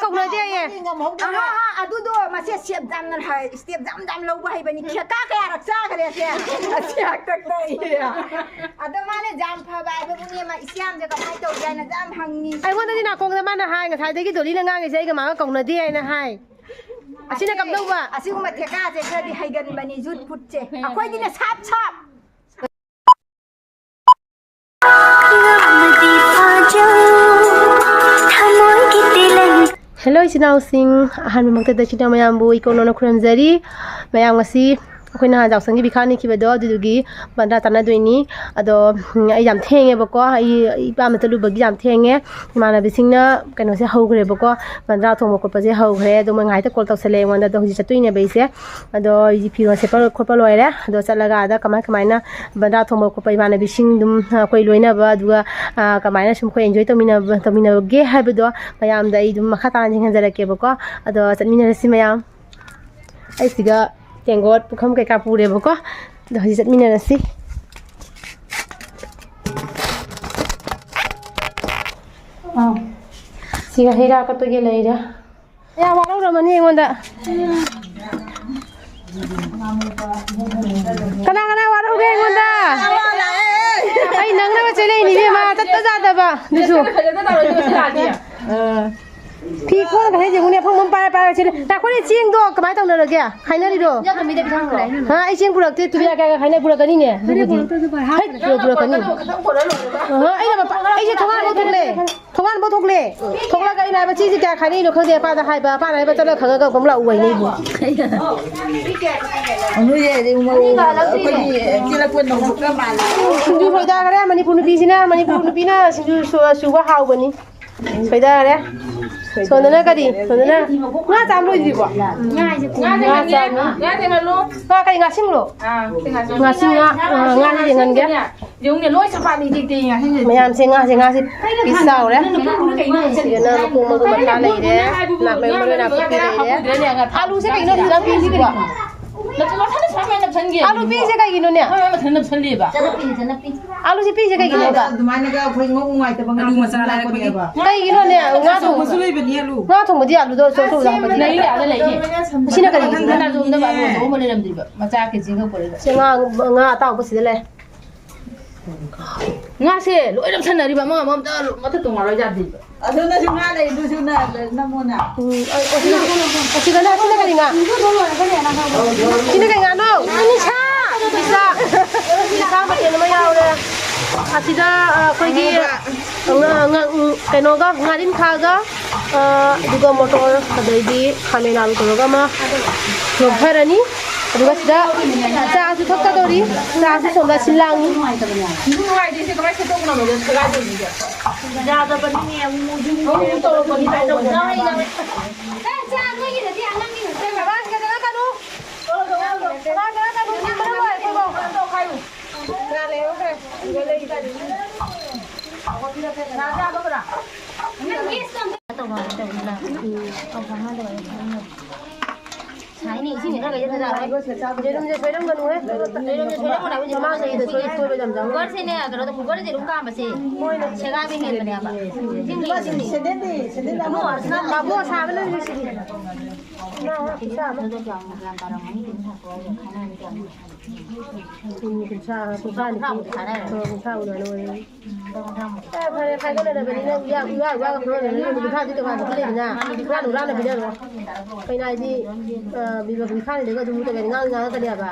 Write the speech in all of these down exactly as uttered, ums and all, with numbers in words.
ꯀꯧꯅꯗꯦ ꯍꯥꯏꯌꯦ꯫ ꯑꯍꯥ, ꯑꯍꯥ, ꯑꯗꯨꯗꯣ ꯃꯁꯦ ꯁꯦꯞ ꯌꯥꯝꯅ ꯍꯩ, ꯁ꯭ꯇꯦꯞ ꯌꯥꯝ ꯌꯥꯝ ꯂꯧꯕ ꯍꯩꯕꯅꯤ꯫ ꯈꯦꯀꯥ ꯀꯌꯥꯔꯛ ꯆꯥꯈ꯭ꯔꯦ ꯁꯦ? ꯑꯁꯤ ꯍꯥꯛꯇꯛꯇ ꯑꯩ꯫ ꯑꯗꯣ ꯃꯥꯅ ꯌꯥꯝ ꯐꯕ ꯍꯥꯏꯕꯕꯨꯅꯦ, ꯃꯥ ꯏꯁ ꯌꯥꯝꯁꯦ ꯀꯃꯥꯏꯅ ꯇꯧꯒꯦ ꯍꯥꯏꯅ ꯌꯥꯝ ꯍꯪꯉꯤ꯫ ꯑꯩꯉꯣꯟꯗꯗꯤ ꯅꯥꯀꯣꯡꯗ ꯃꯥꯅ ꯍꯥꯏ, "ꯉꯁꯥꯏꯗꯒꯤ ꯗꯣꯂꯤꯅ ꯉꯥꯡꯉꯤꯁꯦ ꯑꯩꯒ ꯃꯥꯒ ꯀꯧꯅꯗꯦ" ꯍꯥꯏꯅ ꯍꯥꯏ꯫ ꯑꯁꯤꯅ ꯀꯝꯗꯧꯕ? ꯑꯁꯤꯒꯨꯝꯕ ꯊꯦꯀꯥꯁꯦ ꯈꯔꯗꯤ ꯍꯩꯒꯟꯕꯅꯤ, ꯌꯨꯠ ꯐꯨꯠꯁꯦ꯫ ꯑꯩꯈꯣꯏꯗꯤꯅꯦ ꯁꯥꯞ ꯁꯥꯞ꯫ ꯍꯦꯜꯂꯣ ꯏꯆꯤꯟ ꯏꯅꯥꯎꯁꯤꯡ, ꯑꯍꯥꯟꯕꯃꯛꯇꯗ ꯏꯆꯤꯟ ꯏꯅꯥꯎ ꯃꯌꯥꯝꯕꯨ ꯏꯀꯣꯛ ꯅꯧꯅ ꯈꯨꯔꯨꯝꯖꯔꯤ꯫ ꯃꯌꯥꯝ ꯉꯁꯤ ꯑꯩꯈꯣꯏ ꯅꯍꯥꯟ ꯌꯥꯎꯁꯪꯒꯤ ꯚꯤꯈꯥ ꯅꯤꯈꯤꯕꯗꯣ, ꯑꯗꯨꯗꯨꯒꯤ ꯕꯟꯗ꯭ꯔꯥ ꯇꯥꯟꯅꯗꯣꯏꯅꯤ꯫ ꯑꯗꯣ, ꯎꯝ, ꯑꯩ ꯌꯥꯝ ꯊꯦꯡꯉꯦꯕꯀꯣ, ꯑꯩ ꯏꯄꯥꯝꯗ ꯆꯠꯂꯨꯕꯒꯤ ꯌꯥꯝ ꯊꯦꯡꯉꯦ꯫ ꯏꯃꯥꯟꯅꯕꯤꯁꯤꯡꯅ ꯀꯩꯅꯣꯁꯦ ꯍꯧꯈ꯭ꯔꯦꯕꯀꯣ, ꯕꯟꯗ꯭ꯔꯥ ꯊꯣꯡꯕ ꯈꯣꯠꯄꯁꯦ ꯍꯧꯈ꯭ꯔꯦ꯫ ꯑꯗꯣ ꯃꯣꯏ ꯉꯥꯏꯍꯥꯛꯇ ꯀꯣꯜ ꯇꯧꯁꯜꯂꯛꯑꯦ ꯑꯩꯉꯣꯟꯗ꯫ ꯑꯗꯣ ꯍꯧꯖꯤꯛ ꯆꯠꯇꯣꯏꯅꯦꯕ ꯑꯩꯁꯦ꯫ ꯑꯗꯣ ꯑꯩꯁꯦ ꯐꯤꯔꯣꯜ ꯁꯦꯠꯄ ꯈꯣꯠꯄ ꯂꯣꯏꯔꯦ꯫ ꯑꯗꯣ ꯆꯠꯂꯒ ꯑꯥꯗ ꯀꯃꯥꯏ ꯀꯃꯥꯏꯅ ꯕꯟꯗ꯭ꯔꯥ ꯊꯣꯡꯕ ꯈꯣꯠꯄ, ꯏꯃꯥꯟꯅꯕꯤꯁꯤꯡ ꯑꯗꯨꯝ ꯑꯩꯈꯣꯏ ꯂꯣꯏꯅꯕ, ꯑꯗꯨꯒ, ꯑ, ꯀꯃꯥꯏꯅ ꯁꯨꯝ ꯑꯩꯈꯣꯏ ꯑꯦꯟꯖꯣꯏ ꯇꯧꯃꯤꯟꯅꯕ, ꯇꯧꯃꯤꯟꯅꯕꯒꯦ ꯍꯥꯏꯕꯗꯣ ꯃꯌꯥꯝꯗ ꯑꯩ ꯑꯗꯨꯝ ꯃꯈꯥ ꯇꯥꯅ ꯌꯦꯡꯍꯟꯖꯔꯛꯀꯦꯕꯀꯣ꯫ ꯑꯗꯣ ꯆꯠꯃꯤꯟꯅꯔꯁꯤ ꯃꯌꯥꯝ꯫ ꯑꯩ ꯁꯤꯒ ꯇꯦꯡꯒꯣꯠ, ꯄꯨꯈꯝ ꯀꯩꯀꯥ ꯄꯨꯔꯦꯕꯀꯣ꯫ ꯑꯗꯣ ꯍꯧꯖꯤꯛ ꯆꯠꯃꯤꯟꯅꯔꯁꯤ꯫ ꯑꯥ, ꯁꯤꯒ ꯍꯩ ꯔꯥ ꯀꯠꯄꯒꯤ ꯂꯩꯔꯦ꯫ ꯌꯥꯝ ꯋꯥꯔꯧꯔꯝꯃꯅꯤ ꯑꯩꯉꯣꯟꯗ꯫ ꯀꯅꯥ ꯀꯅꯥ ꯋꯥꯔꯧꯒꯦ ꯑꯩꯉꯣꯟꯗ? ꯑꯩ ꯅꯪꯅꯕ ꯆꯦꯜꯂꯛꯏꯅꯤ ꯏꯕꯦꯝꯃ, ꯆꯠꯄ ꯌꯥꯗꯕ ꯑꯗꯨꯁꯨ꯫ ꯐꯤ ꯀꯣꯟꯒ ꯍꯦꯛ ꯌꯦꯡꯉꯨꯅꯦ, ꯑꯐꯪꯕ ꯑꯃ ꯄꯥꯏꯔ ꯄꯥꯏꯔ ꯆꯦꯜꯂꯦ꯫ ꯉꯥꯏꯈꯣꯅꯦ, ꯆꯦꯡꯗꯣ ꯀꯃꯥꯏꯅ ꯇꯧꯅꯔꯒꯦ? ꯍꯥꯏꯅꯔꯤꯔꯣ? ꯍꯥ, ꯑꯩ ꯆꯦꯡ ꯄꯨꯔꯛꯇꯦ꯫ ꯇꯨꯕꯤ ꯀꯌꯥ ꯀꯌꯥ ꯍꯥꯏꯅ ꯄꯨꯔꯛꯀꯅꯤꯅꯦ ꯑꯗꯨꯕꯨꯗꯤ꯫ ꯍꯩꯠ, ꯄꯨꯔꯛ-, ꯄꯨꯔꯛꯀꯅꯤ꯫ ꯑꯍ, ꯑꯩꯅ ꯃꯄꯥ-, ꯑꯩꯁꯦ ꯊꯣꯡꯒꯥꯟ ꯑꯃ ꯊꯣꯛꯂꯦ꯫ ꯊꯣꯡꯒꯥꯟꯕꯧ ꯊꯣꯛꯂꯦ꯫ ꯊꯣꯛꯂꯒ ꯑꯩꯅ ꯍꯥꯏꯕ, "ꯁꯤꯁꯦ ꯀꯌꯥ ꯈꯥꯏꯅꯩꯅꯣ ꯈꯪꯗꯦ", ꯃꯄꯥꯗ ꯍꯥꯏꯕ, ꯃꯄꯥꯅ ꯍꯥꯏꯕ, "ꯆꯠꯂ ꯈꯪꯉꯒ ꯑꯃꯨꯛ ꯂꯥꯛꯎ" ꯍꯥꯏꯅꯦ ꯑꯩꯕꯨ꯫ ꯅꯣꯏꯁꯦ ꯑꯩꯈꯣꯏꯒꯤ ꯆꯦꯜꯂꯛꯄ ꯅꯧꯕꯒ ꯃꯥꯜꯂꯦ꯫ ꯁꯤꯡꯖꯨ ꯁꯣꯏꯗꯈꯔꯦ꯫ ꯃꯅꯤꯄꯨꯔ ꯅꯨꯄꯤꯁꯤꯅ, ꯃꯅꯤꯄꯨꯔ ꯅꯨꯄꯤꯅ ꯁꯤꯡꯖꯨ ꯁꯨ-, ꯁꯨꯕ ꯍꯥꯎꯕꯅꯤ꯫ ꯁꯣꯏꯗꯈꯔꯦ꯫ ꯁꯣꯝꯗꯅ ꯀꯔꯤ? ꯁꯣꯝꯗꯅ ꯉꯥ ꯆꯥꯝ ꯂꯣꯏꯗ꯭ꯔꯤꯕꯣ? ꯉꯥ ꯆꯥꯝ-, ꯉꯥ ꯀꯔꯤ, ꯉꯥ ꯁꯤꯡꯂꯣ? ꯑꯥ, ꯁꯤ ꯉꯥ ꯁꯤꯡꯂꯣ꯫ ꯉꯥ ꯁꯤ ꯉꯥ, ꯑ, ꯉꯥꯁꯤ ꯌꯦꯡꯍꯟꯒꯦ꯫ ꯌꯦꯡꯉꯨꯅꯦ, ꯂꯣꯏ ꯆꯄꯥꯛꯅꯤ ꯇꯦꯛ ꯇꯦꯛ ꯉꯥꯁꯤꯡꯁꯦ꯫ ꯃꯌꯥꯝꯁꯦ ꯉꯥꯁꯦ, ꯉꯥꯁꯦ ꯄꯤꯁ ꯆꯥꯎꯔꯦ꯫ ꯁꯤꯗꯅ ꯃꯈꯣꯡ ꯃꯔꯨ ꯃꯈꯥ ꯂꯩꯔꯦ꯫ ꯅꯥ-, ꯃꯔꯣꯏ ꯅꯥꯀꯨꯞꯄꯤ ꯂꯩꯔꯦ꯫ ꯑꯂꯨꯁꯦ ꯀꯩꯅꯣ ꯑꯗꯨꯛ ꯌꯥꯝ ꯄꯤꯔꯤꯁꯤꯕꯣ? ꯅꯞꯁꯟ-, ꯃꯊꯟꯇ ꯁꯨꯃꯥꯏꯅ ꯅꯞꯁꯟꯒꯤ꯫ ꯑꯥꯂꯨ ꯄꯤꯁꯦ ꯀꯩꯒꯤꯅꯣꯅꯦ? ꯃꯥꯏ ꯃꯊꯟꯇ ꯅꯞꯁꯜꯂꯦꯕ꯫ ꯆꯠꯅꯞꯄꯤꯅꯦ, ꯆꯠꯅꯞꯄꯤ꯫ ꯑꯥꯂꯨꯁꯦ ꯄꯤꯁꯦ ꯀꯩꯒꯤꯅꯣꯕ? ꯑꯗꯨꯃꯥꯏꯅꯒ ꯑꯩꯈꯣꯏ ꯉꯧ ꯅꯨꯡꯉꯥꯏꯇꯕ ꯑꯥꯂꯨ ꯉꯥ ꯃꯆꯥ ꯂꯥꯏꯔꯛꯄꯒꯤ꯫ ꯂꯥꯛꯄꯅꯦꯕ꯫ ꯀꯩꯒꯤꯅꯣꯅꯦ? ꯉꯥ ꯊꯣꯡꯕ-, ꯑꯆꯧꯕꯁꯨ ꯂꯩꯕꯅꯤ ꯑꯂꯨ꯫ ꯉꯥ ꯊꯣꯡꯕꯗꯤ ꯑꯂꯨꯗꯣ ꯑꯆꯧ ꯑꯆꯧꯕ ꯂꯥꯛꯄꯅꯦ꯫ ꯂꯩꯌꯦ, ꯑꯥꯗ ꯂꯩꯌꯦ꯫ ꯁꯤꯅ ꯀꯔꯤꯒꯤꯅꯣ? ꯃꯊꯟꯇ ꯑꯆꯧꯕ ꯑꯃ ꯂꯩꯔꯝꯗ꯭ꯔꯤꯕ꯫ ꯃꯆꯥ ꯀꯦꯖꯤ ꯑꯃꯈꯛ ꯄꯨꯔꯛꯏꯕ꯫ ꯁꯤ ꯉꯥ, ꯉꯥ ꯑꯇꯥꯎꯕ ꯁꯤꯗ ꯂꯩ꯫ ꯉꯥꯁꯦ ꯂꯣꯏ ꯅꯞꯁꯟꯅꯔꯤꯕ, ꯑꯃ ꯑꯃ ꯑꯝꯇ ꯃꯊꯛ ꯇꯣꯡꯉꯥꯜꯂꯣ ꯌꯥꯗꯦꯕ꯫ ꯑꯗꯨꯅꯁꯨ ꯉꯥ ꯂꯩꯗꯨꯁꯨ ꯅ-, ꯅꯃꯣꯅ꯫ ꯎꯝ, ꯑ-, ꯑꯁꯤꯅ, ꯑꯁꯤꯗꯅ, ꯑꯁꯤꯅ ꯀꯔꯤ ꯉꯥ? ꯁꯤꯅ ꯀꯔꯤ ꯉꯥꯅꯣ? ꯅꯤꯁꯥ! ꯅꯤꯁꯥ! ꯅꯤꯁꯥ ꯃꯊꯦꯜ ꯑꯃ ꯌꯥꯎꯔꯦ꯫ ꯑꯁꯤꯗ, ꯑ, ꯑꯩꯈꯣꯏꯒꯤ ꯉꯥ-, ꯉꯥ-, ꯎꯝ, ꯀꯩꯅꯣꯒ, ꯉꯥꯔꯤꯟꯈꯥꯒ, ꯑ, ꯑꯗꯨꯒ ꯃꯣꯇꯣꯔ, ꯑꯗꯩꯗꯤ ꯈꯥꯃꯦꯟ ꯑꯥꯂꯨ ꯇꯧꯔꯒ ꯑꯃ ꯂꯣꯟꯊꯔꯅꯤ꯫ ꯑꯗꯨꯒ ꯁꯤꯗ ꯆꯥꯁꯨ ꯊꯛꯀꯗꯧꯔꯤ꯫ ꯆꯥꯁꯨ ꯁꯣꯝꯗ ꯁꯤꯜ ꯂꯥꯡꯉꯤ꯫ ꯅꯨꯡꯉꯥꯏꯇꯦ, ꯁꯤ ꯀꯃꯥꯏꯅ ꯁꯦꯝꯗꯣꯛꯄꯅꯣ? ꯁꯦꯒꯥꯏꯗꯣꯏꯅꯤꯗꯤ꯫ ꯌꯥꯗꯕꯅꯤꯅꯦ, ꯑꯃꯨꯛ ꯃꯨꯛ ꯌꯨꯝ ꯑꯃꯨꯛ ꯇꯧꯔꯛꯄꯅꯤ, ꯇꯧꯕꯅꯤ꯫ ꯌꯥꯎꯔꯦ, ꯌꯥꯎꯔꯦ꯫ ꯆꯥ, ꯆꯥ, ꯅꯣꯏꯒꯤꯗꯗꯤ ꯑꯉꯥꯡꯒꯤ ꯉꯥꯛꯇ ꯑꯣꯏꯕ꯫ ꯀꯅꯥ ꯀꯅꯥ ꯀꯅꯥ? ꯀꯅꯥ ꯀꯅꯥ ꯀꯅꯥ? ꯃꯔꯝ ꯑꯣꯏꯔꯦ, ꯑꯩꯈꯣꯏꯕꯧ꯫ ꯉꯥ ꯂꯩꯍꯧꯈ꯭ꯔꯦ꯫ ꯉꯥ ꯆꯥꯕ ꯈꯔ꯫ ꯁꯥꯏꯅꯦ, ꯏꯁꯤꯡꯁꯦ ꯈꯔ ꯂꯩꯔꯗꯤ ꯌꯥꯔꯣꯏ꯫ ꯌꯦꯔꯨꯝꯁꯦ ꯁꯣꯏꯔꯝꯒꯅꯨꯍꯦ꯫ ꯌꯦꯔꯨꯝꯁꯦ ꯁꯣꯏꯔꯝꯒꯅꯨ ꯍꯥꯏꯕꯁꯦ ꯃꯃꯥꯡ ꯆꯍꯤꯗ ꯁꯣꯏ-, ꯁꯣꯏꯕ ꯌꯥꯝ ꯌꯥꯎꯋꯦ꯫ ꯀꯨꯀꯔꯁꯤꯅꯦ, ꯀꯩꯅꯣꯗ, ꯀꯨꯀꯔꯁꯦ ꯑꯗꯨꯝ ꯀꯥꯝꯕꯁꯦ ꯍꯣꯏꯅꯦ꯫ ꯁꯦꯒꯥꯏꯕ ꯍꯦꯟꯕꯅꯦꯕ꯫ ꯏꯁꯤꯡ, ꯏꯁꯤꯡ꯫ ꯁꯦꯟꯗꯦꯟꯗꯤ, ꯁꯦꯟꯗꯦꯟ ꯑꯃ ꯃꯥꯕꯣ ꯑꯁꯥꯕ ꯂꯩꯔꯦ ꯁꯤꯗꯤ꯫ ꯏꯃꯥ, ꯈꯨꯠꯁꯥ ꯑꯃ꯫ ꯀꯌꯥꯝ, ꯀꯌꯥꯝ ꯇꯥꯔꯝꯒꯅꯤ? ꯎꯝ, ꯀꯨꯟꯊ꯭ꯔꯥ, ꯀꯨꯟꯊ꯭ꯔꯥ ꯅꯤꯐꯨ꯫ ꯀꯨꯟꯊ꯭ꯔꯥꯃꯨꯛ ꯊꯥꯔꯦ꯫ ꯑ, ꯀꯨꯟꯊ꯭ꯔꯥ ꯑꯣꯏꯔꯝꯒꯅꯤ꯫ ꯐꯔꯦ, ꯐꯔꯦ, ꯈꯥꯏꯒꯠꯅꯗꯕꯅꯤꯅ ꯏꯌꯥ-, ꯏꯌꯥ-, ꯏꯌꯥ ꯈꯪꯅꯗꯕꯅꯤꯅ ꯀꯨꯟꯊ꯭ꯔꯥꯗꯤ ꯇꯣꯉꯥꯟꯅ ꯄꯤꯅꯩꯗꯅ, ꯀꯨꯟꯊ꯭ꯔꯥ ꯅꯤꯐꯨ ꯍꯨꯔꯥꯟꯅ ꯄꯤꯅꯔꯣ꯫ ꯀꯩꯅꯣ ꯍꯥꯏꯗꯤ, ꯑ, ꯕꯤꯕ ꯀꯨꯟꯊ꯭ꯔꯥꯅꯤꯗꯒ ꯑꯗꯨꯝ ꯇꯧꯒꯦ ꯉꯥꯡ-, ꯉꯥꯡꯉꯛꯀꯅꯦꯕ꯫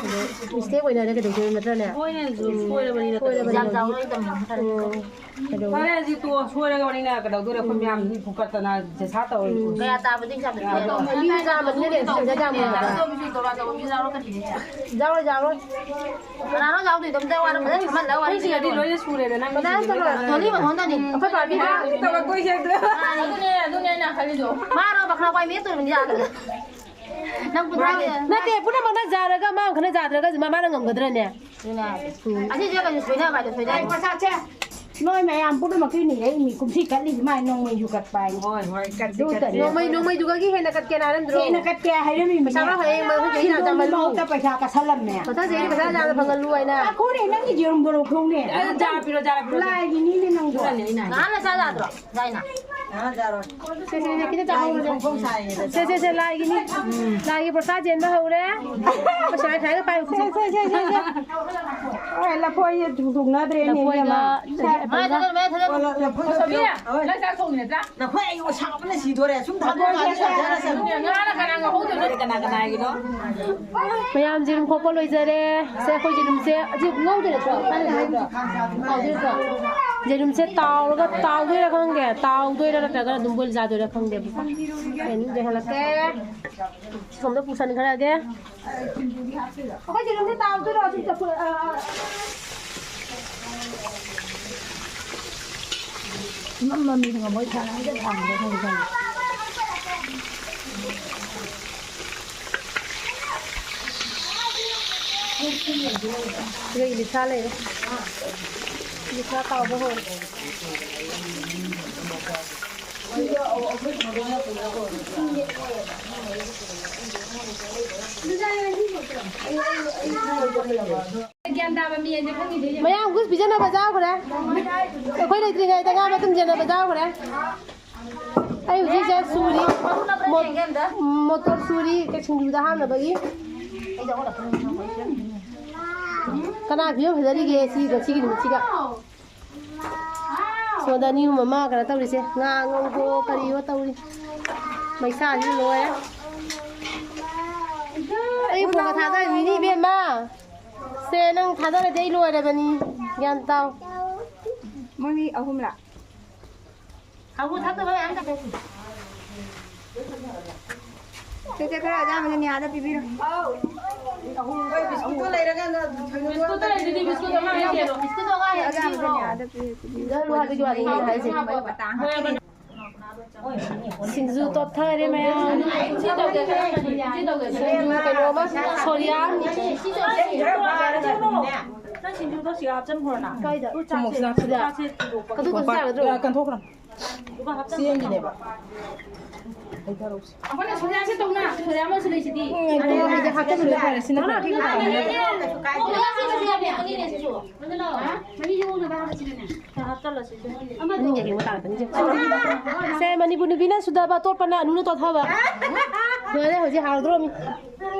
ꯑꯗꯣ mistake ꯑꯣꯏꯅꯔꯦ ꯀꯩꯗꯧꯗꯣꯏꯅꯣ ꯅꯠꯇ꯭ꯔꯅꯦ? ꯃꯣꯏꯅꯁꯨ ꯎꯝ, ꯁꯣꯏꯔꯕꯅꯤꯅ꯫ ꯁꯣꯏꯔꯕꯅꯤꯅ꯫ ꯌꯥꯝ ꯆꯥꯎꯅ ꯂꯩꯇꯕꯅꯤ꯫ ꯎꯝ, ꯀꯩꯗꯧ-, ꯐꯔꯦ, ꯍꯧꯖꯤꯛ ꯇꯣꯛꯑꯣ, ꯁꯣꯏꯔꯒ ꯋꯥꯔꯤꯅ ꯀꯩꯗꯧꯗꯣꯏꯔꯦ? ꯑꯩꯈꯣꯏ ꯃꯌꯥꯝ ꯃꯤ ꯐꯨꯀꯠꯇꯅ ꯖꯦꯁꯥ ꯇꯧꯔꯤ꯫ ꯎꯝ꯫ ꯀꯌꯥ ꯇꯥꯕꯗꯤ ꯌꯥꯝ ꯌꯥꯗ꯭ꯔꯣ? ꯃꯤ ꯆꯥꯝꯃꯗꯨꯅ ꯀꯩꯁꯨ ꯁꯤꯡꯅꯗ ꯌꯥꯝ ꯌꯥꯗ꯭ꯔꯣ? ꯌꯥꯎꯔꯣꯏ, ꯌꯥꯎꯔꯣꯏ꯫ ꯀꯅꯥꯅꯣ ꯌꯥꯎꯗꯣꯏꯗꯣ? ꯑꯝꯇ ꯋꯥꯔꯣ, ꯐꯖꯅ ꯐꯝꯍꯜꯂꯒ ꯋꯥꯔꯤ ꯑꯩꯈꯣꯏ ꯁꯤꯗꯗꯤ ꯁꯥꯟꯅꯔꯣ꯫ ꯂꯣꯏꯅ ꯁꯨꯔꯦꯗꯅ, ꯅꯪ ꯀꯅꯥꯝ ꯁꯤꯗꯗꯤ ꯇꯧꯔꯣꯏ꯫ ꯂꯣꯏꯅ ꯗꯣꯂꯤ ꯃꯈꯣꯟꯗꯅꯤ꯫ ꯑꯩꯈꯣꯏ ꯄꯥꯔꯇꯤꯗ꯫ ꯇꯧꯔꯛꯇꯣꯏꯁꯦ ꯑꯗꯨ꯫ ꯑꯗꯨꯅꯦ, ꯑꯗꯨꯅꯦ ꯑꯩꯅ ꯈꯜꯂꯤꯗꯣ꯫ ꯃꯥꯔꯣ ꯄꯥꯈꯠꯂꯛꯄ ꯍꯥꯏ ꯃꯤ ꯇꯣꯏꯕꯅꯤ ꯌꯥꯗꯕ꯫ ꯅꯪ ꯄꯨꯊꯥꯡꯁꯦ꯫ ꯅꯠꯇꯦ, ꯄꯨꯝꯅꯃꯛꯅ ꯌꯥꯔꯒ ꯃꯥ ꯑꯃꯈꯛꯅ ꯌꯥꯗ꯭ꯔꯒ ꯃꯥ-, ꯃꯥꯅ ꯉꯝꯒꯗ꯭ꯔꯅꯦ? ꯑꯗꯨꯅꯦ ꯍꯥꯏꯁꯦ꯫ ꯎꯝ꯫ ꯑꯁꯤꯁꯦ ꯀꯩꯅꯣ ꯁꯣꯏꯅꯕ ꯍꯥꯏꯗꯣ ꯁꯣꯏꯅ꯫ ꯄꯩꯁꯥꯁꯦ꯫ ꯅꯣꯏ ꯃꯌꯥꯝ ꯄꯨꯝꯅꯃꯛꯀꯤ ꯅꯤꯔꯛꯏꯅꯤ, ꯀꯨꯝꯁꯤ ꯀꯠꯂꯤꯁꯤ ꯃꯥꯏ ꯅꯣꯡꯃꯩꯁꯨ ꯀꯠꯄ ꯍꯥꯏꯅꯤ꯫ ꯍꯣꯏ, ꯍꯣꯏ, ꯀꯠꯁꯤ, ꯑꯗꯨ ꯀꯠꯁꯤ꯫ ꯀꯠꯂꯤ꯫ ꯅꯣꯡꯃꯩ, ꯅꯣꯡꯃꯩꯗꯨꯒꯒꯤ ꯍꯦꯟꯅ ꯀꯠꯀꯦꯅ ꯍꯥꯏꯔꯝꯗ꯭ꯔꯣ? ꯍꯦꯟꯅ ꯀꯠꯀꯦ ꯍꯥꯏꯔꯝꯃꯤꯕꯅꯤ꯫ ꯄꯩꯁꯥ ꯈꯔ ꯍꯌꯦꯡ ꯃꯊꯪ ꯆꯍꯤ ꯁꯦꯟꯗꯣꯡꯒꯤ ꯇꯥꯟꯖꯜꯂꯨ꯫ ꯃꯍꯨꯠꯇ ꯄꯩꯁꯥ ꯀꯠꯁꯜꯂꯝꯃꯦ꯫ ꯃꯊꯪ ꯆꯍꯤꯗꯤ ꯄꯩꯁꯥ ꯌꯥꯝꯅ ꯐꯪꯍꯜꯂꯨ ꯍꯥꯏꯅ꯫ ꯇꯥꯈꯣꯅꯦ, ꯅꯪꯒꯤ ꯌꯦꯔꯨꯝꯗꯣ ꯂꯧꯊꯣꯛꯅꯦ꯫ ꯑꯦ, ꯖꯥꯔ ꯄꯤꯔꯣ, ꯖꯥꯔ ꯄꯤꯔꯣ, ꯖꯥꯔ꯫ ꯂꯥꯏꯒꯤꯅꯤꯅꯦ ꯅꯪꯕꯣ꯫ ꯑꯗꯨꯅꯅꯦ ꯑꯩꯅ ꯍꯥꯏꯁꯦ꯫ ꯉꯍꯥꯟꯅ ꯆꯥ ꯌꯥꯗ꯭ꯔꯣ? ꯌꯥꯏꯅ꯫ ꯁꯦ, ꯁꯦ, ꯁꯦ, ꯈꯤꯇ ꯆꯥꯍꯧꯔꯁꯦ꯫ ꯂꯥꯏꯒꯤ ꯐꯣꯡ ꯐꯣꯡ ꯁꯥꯔꯤꯉꯩꯗ ꯁꯦ, ꯁꯦ, ꯁꯦ, ꯂꯥꯏꯒꯤꯅꯤ꯫ ꯂꯥꯏꯒꯤ ꯄ꯭ꯔꯁꯥꯗ ꯆꯦꯟꯕ ꯍꯧꯔꯦ꯫ ꯑꯩꯈꯣꯏ ꯁꯥꯏ ꯁꯥꯏꯒ ꯄꯥꯏꯌꯨ, ꯁꯦ, ꯁꯦ, ꯁꯦ, ꯁꯦ, ꯁꯦ꯫ ꯍꯣꯏ, ꯂꯐꯣꯏꯁꯦ ꯊꯨ-, ꯊꯨꯡꯅꯗ꯭ꯔꯦꯅꯦ, ꯂꯐꯣꯏꯒ ꯏꯕꯦꯝꯃ꯫ ꯁꯦ, ꯃꯌꯥ ꯊꯥꯖꯜꯂꯨ, ꯃꯌꯥ ꯊꯥꯖꯜꯂꯨ꯫ ꯍꯣꯏ, ꯂꯐꯣꯏ ꯀꯣꯁꯣꯕꯤ, ꯊꯣꯛꯄꯤꯔꯣ꯫ ꯍꯣꯏ꯫ ꯅꯪ ꯆꯥꯛ ꯊꯣꯡꯉꯤ ꯅꯠꯇ꯭ꯔꯥ? ꯂꯐꯣꯏ ꯑꯩ ꯁꯥꯕꯅ ꯁꯤꯗꯣꯔꯦ꯫ ꯁꯨꯝ ꯊꯥꯗꯣꯛꯑꯒ ꯂꯐꯣꯏꯁꯦ ꯆꯥꯖꯔꯁꯅꯨ꯫ ꯉꯥꯅ ꯀꯅꯥ ꯉꯧꯍꯧꯗꯣꯏꯅꯣ? ꯀꯅꯥ ꯀꯅꯥꯒꯤꯅꯣ? ꯃꯌꯥꯝ ꯌꯦꯔꯨꯝ ꯈꯣꯛꯄ ꯂꯣꯏꯖꯔꯦ꯫ ꯁꯦ, ꯑꯩꯈꯣꯏ ꯌꯦꯔꯨꯝꯁꯦ ꯍꯧꯖꯤꯛ ꯉꯧꯗꯣꯏ ꯅꯠꯇ꯭ꯔꯣ? ꯇꯥꯎꯗꯣꯏ ꯅꯠꯇ꯭ꯔꯣ? ꯌꯦꯔꯨꯝꯁꯦ ꯇꯥꯎꯔꯒ, ꯇꯥꯎꯗꯣꯏꯔꯥ ꯈꯪꯗꯦ, ꯇꯥꯎꯗꯣꯏꯔꯥ ꯅꯠꯇ꯭ꯔꯒꯅ ꯑꯗꯨꯝ ꯕꯣꯏꯜ ꯆꯥꯗꯣꯏꯔꯥ ꯈꯪꯗꯦꯕꯀꯣ꯫ ꯑꯩ ꯑꯗꯨꯝ ꯌꯦꯡꯍꯜꯂꯛꯀꯦ꯫ ꯁꯣꯝꯗ ꯄꯨꯁꯟꯈ꯭ꯔꯒꯦ꯫ ꯑꯩꯈꯣꯏ ꯌꯦꯔꯨꯝꯁꯦ ꯇꯥꯎꯗꯣꯏꯔꯣ? ꯑꯗꯨꯝ ꯆꯐꯨ-, ꯑ, ꯑ, ꯏꯃꯝ ꯃꯝꯃꯤ, ꯉꯝꯃꯣꯏ ꯊꯥꯡ ꯑꯝꯇ ꯊꯥꯡꯗꯦ ꯍꯧꯖꯤꯛꯀꯥꯟ꯫ ꯁꯤꯗ ꯏꯂꯤꯁꯥ ꯂꯩꯔꯦ꯫ ꯏꯂꯤꯁꯥ ꯇꯥꯎꯕ ꯍꯧꯔꯦ꯫ ꯒ꯭ꯌꯥꯟ ꯇꯥꯕ ꯃꯤ ꯑꯅꯤ ꯈꯪꯉꯤꯗꯨ ꯌꯦꯡꯉꯨ꯫ ꯃꯌꯥꯝ ꯒꯨꯁ ꯄꯤꯖꯅꯕ ꯆꯥꯈ꯭ꯔꯦ꯫ ꯑꯩꯈꯣꯏ ꯂꯩꯇ꯭ꯔꯤꯉꯩꯗ ꯉꯥ ꯃꯇꯨꯝ ꯆꯦꯟꯅꯕ ꯆꯥꯈ꯭ꯔꯦ꯫ ꯑꯩ ꯍꯧꯖꯤꯛꯁꯦ ꯁꯨꯔꯤ, ꯃꯣ-, ꯃꯣꯇꯣꯔ ꯁꯨꯔꯤ, ꯁꯤꯡꯖꯨꯗ ꯍꯥꯞꯅꯕꯒꯤ꯫ ꯀꯅꯥ ꯐꯤꯕꯝ ꯐꯖꯔꯤꯒꯦ ꯁꯤ ꯉꯁꯤꯒꯤ ꯅꯨꯃꯤꯠꯁꯤꯒ? ꯁꯣꯝꯗ ꯑꯅꯤ ꯑꯍꯨꯝ ꯑꯃ ꯀꯩꯅꯣ ꯇꯧꯔꯤꯁꯦ, ꯉꯥ ꯉꯧꯕꯣ ꯀꯔꯤꯌꯣ ꯇꯧꯔꯤ꯫ ꯃꯩꯁꯥꯁꯤꯅ ꯂꯣꯏꯔꯦ꯫ ꯑꯩ ꯐꯣꯟꯒ ꯊꯥꯗꯔꯤꯅꯤ ꯏꯕꯦꯝꯃ꯫ ꯁꯦ, ꯅꯪ ꯊꯥꯗꯔꯗꯤ ꯑꯩ ꯂꯣꯏꯔꯕꯅꯤ꯫ ꯒ꯭ꯌꯥꯟ ꯇꯥꯎ꯫ ꯃꯣꯏ ꯃꯤ ꯑꯍꯨꯝꯂꯥ? ꯁꯦ, ꯁꯦ, ꯈꯔ ꯑꯌꯥꯝꯕꯁꯦ ꯅꯤꯌꯥꯗ ꯄꯤꯕꯤꯔꯣ꯫ ꯕꯤꯁꯀꯨꯠꯇꯣ ꯂꯩꯔꯒ ꯕꯤꯁꯀꯨꯠꯇꯣ ꯂꯩꯔꯗꯤ ꯕꯤꯁꯀꯨꯠ ꯑꯃ ꯍꯦꯛ ꯌꯦꯜꯂꯣ꯫ ꯈꯔ ꯑꯌꯥꯝꯕꯁꯦ ꯅꯤꯌꯥꯗ ꯄꯤꯕꯤꯔꯣ꯫ ꯁꯤꯡꯖꯨ ꯇꯣꯠꯊꯔꯦ ꯃꯌꯥꯝ꯫ ꯁꯤꯡꯖꯨ ꯀꯩꯅꯣ ꯑꯃ, ꯁꯣꯔꯤꯌꯥ꯫ ꯁꯤꯡꯖꯨꯗꯣ ꯁꯤꯒ ꯍꯥꯞꯆꯟꯈ꯭ꯔꯣꯅ꯫ ꯀꯥꯏꯗ? ꯐ꯭ꯔꯨꯠ ꯆꯥꯁꯦ꯫ ꯊꯨꯝꯃꯣꯛꯁꯤꯅ ꯍꯥꯞꯆꯤꯜꯂꯦ꯫ ꯐ꯭ꯔꯨꯠ ꯆꯥꯁꯦ ꯊꯤꯗꯣꯛꯄꯒꯤ꯫ ꯀꯗꯨ ꯀꯗꯨ ꯆꯥꯒꯗ꯭ꯔꯣ? ꯀꯣꯝꯄꯥꯛꯇ ꯀꯟꯊꯣꯛꯈ꯭ꯔꯣ꯫ ꯑꯗꯨꯒ ꯍꯥꯞꯆꯜꯂꯣ꯫ ꯆꯦꯡꯒꯤꯅꯦꯕ꯫ ꯂꯩꯊꯔꯛꯎꯁꯦ꯫ ꯑꯩꯈꯣꯏꯅ ꯁꯣꯔꯤꯌꯥꯁꯦ ꯇꯧꯅ꯫ ꯁꯣꯔꯤꯌꯥ ꯑꯃꯁꯨ ꯂꯩꯁꯤꯗꯤ꯫ ꯎꯝ, ꯑꯗꯨ ꯑꯩꯗꯤ ꯍꯥꯞꯆꯜꯂꯨꯔꯦ ꯐꯔꯦ꯫ ꯁꯤꯅ ꯀꯩꯁꯨ ꯀꯥꯏꯗꯦ꯫ ꯍꯥ? ꯃꯍꯤꯁꯦ ꯑꯣꯟꯅꯕ ꯍꯥꯞꯄꯁꯤꯗꯅꯦ꯫ ꯍꯥꯞꯆꯜꯂꯣ ꯁꯤꯁꯨ꯫ ꯑꯃꯗꯣ꯫ ꯃꯅꯤꯡꯒꯤ ꯍꯣꯡꯅ ꯇꯥꯔꯛꯀꯅꯤꯁꯦ꯫ ꯁꯦ, ꯃꯅꯤꯄꯨꯔ ꯅꯨꯄꯤꯅ ꯁꯨꯗꯕ, ꯑꯇꯣꯞꯄꯅ ꯑꯅꯨꯅ ꯇꯣꯠꯊꯕ꯫ ꯂꯣꯏꯔꯦ, ꯍꯧꯖꯤꯛ ꯍꯥꯎꯗ꯭ꯔꯣꯃꯤ꯫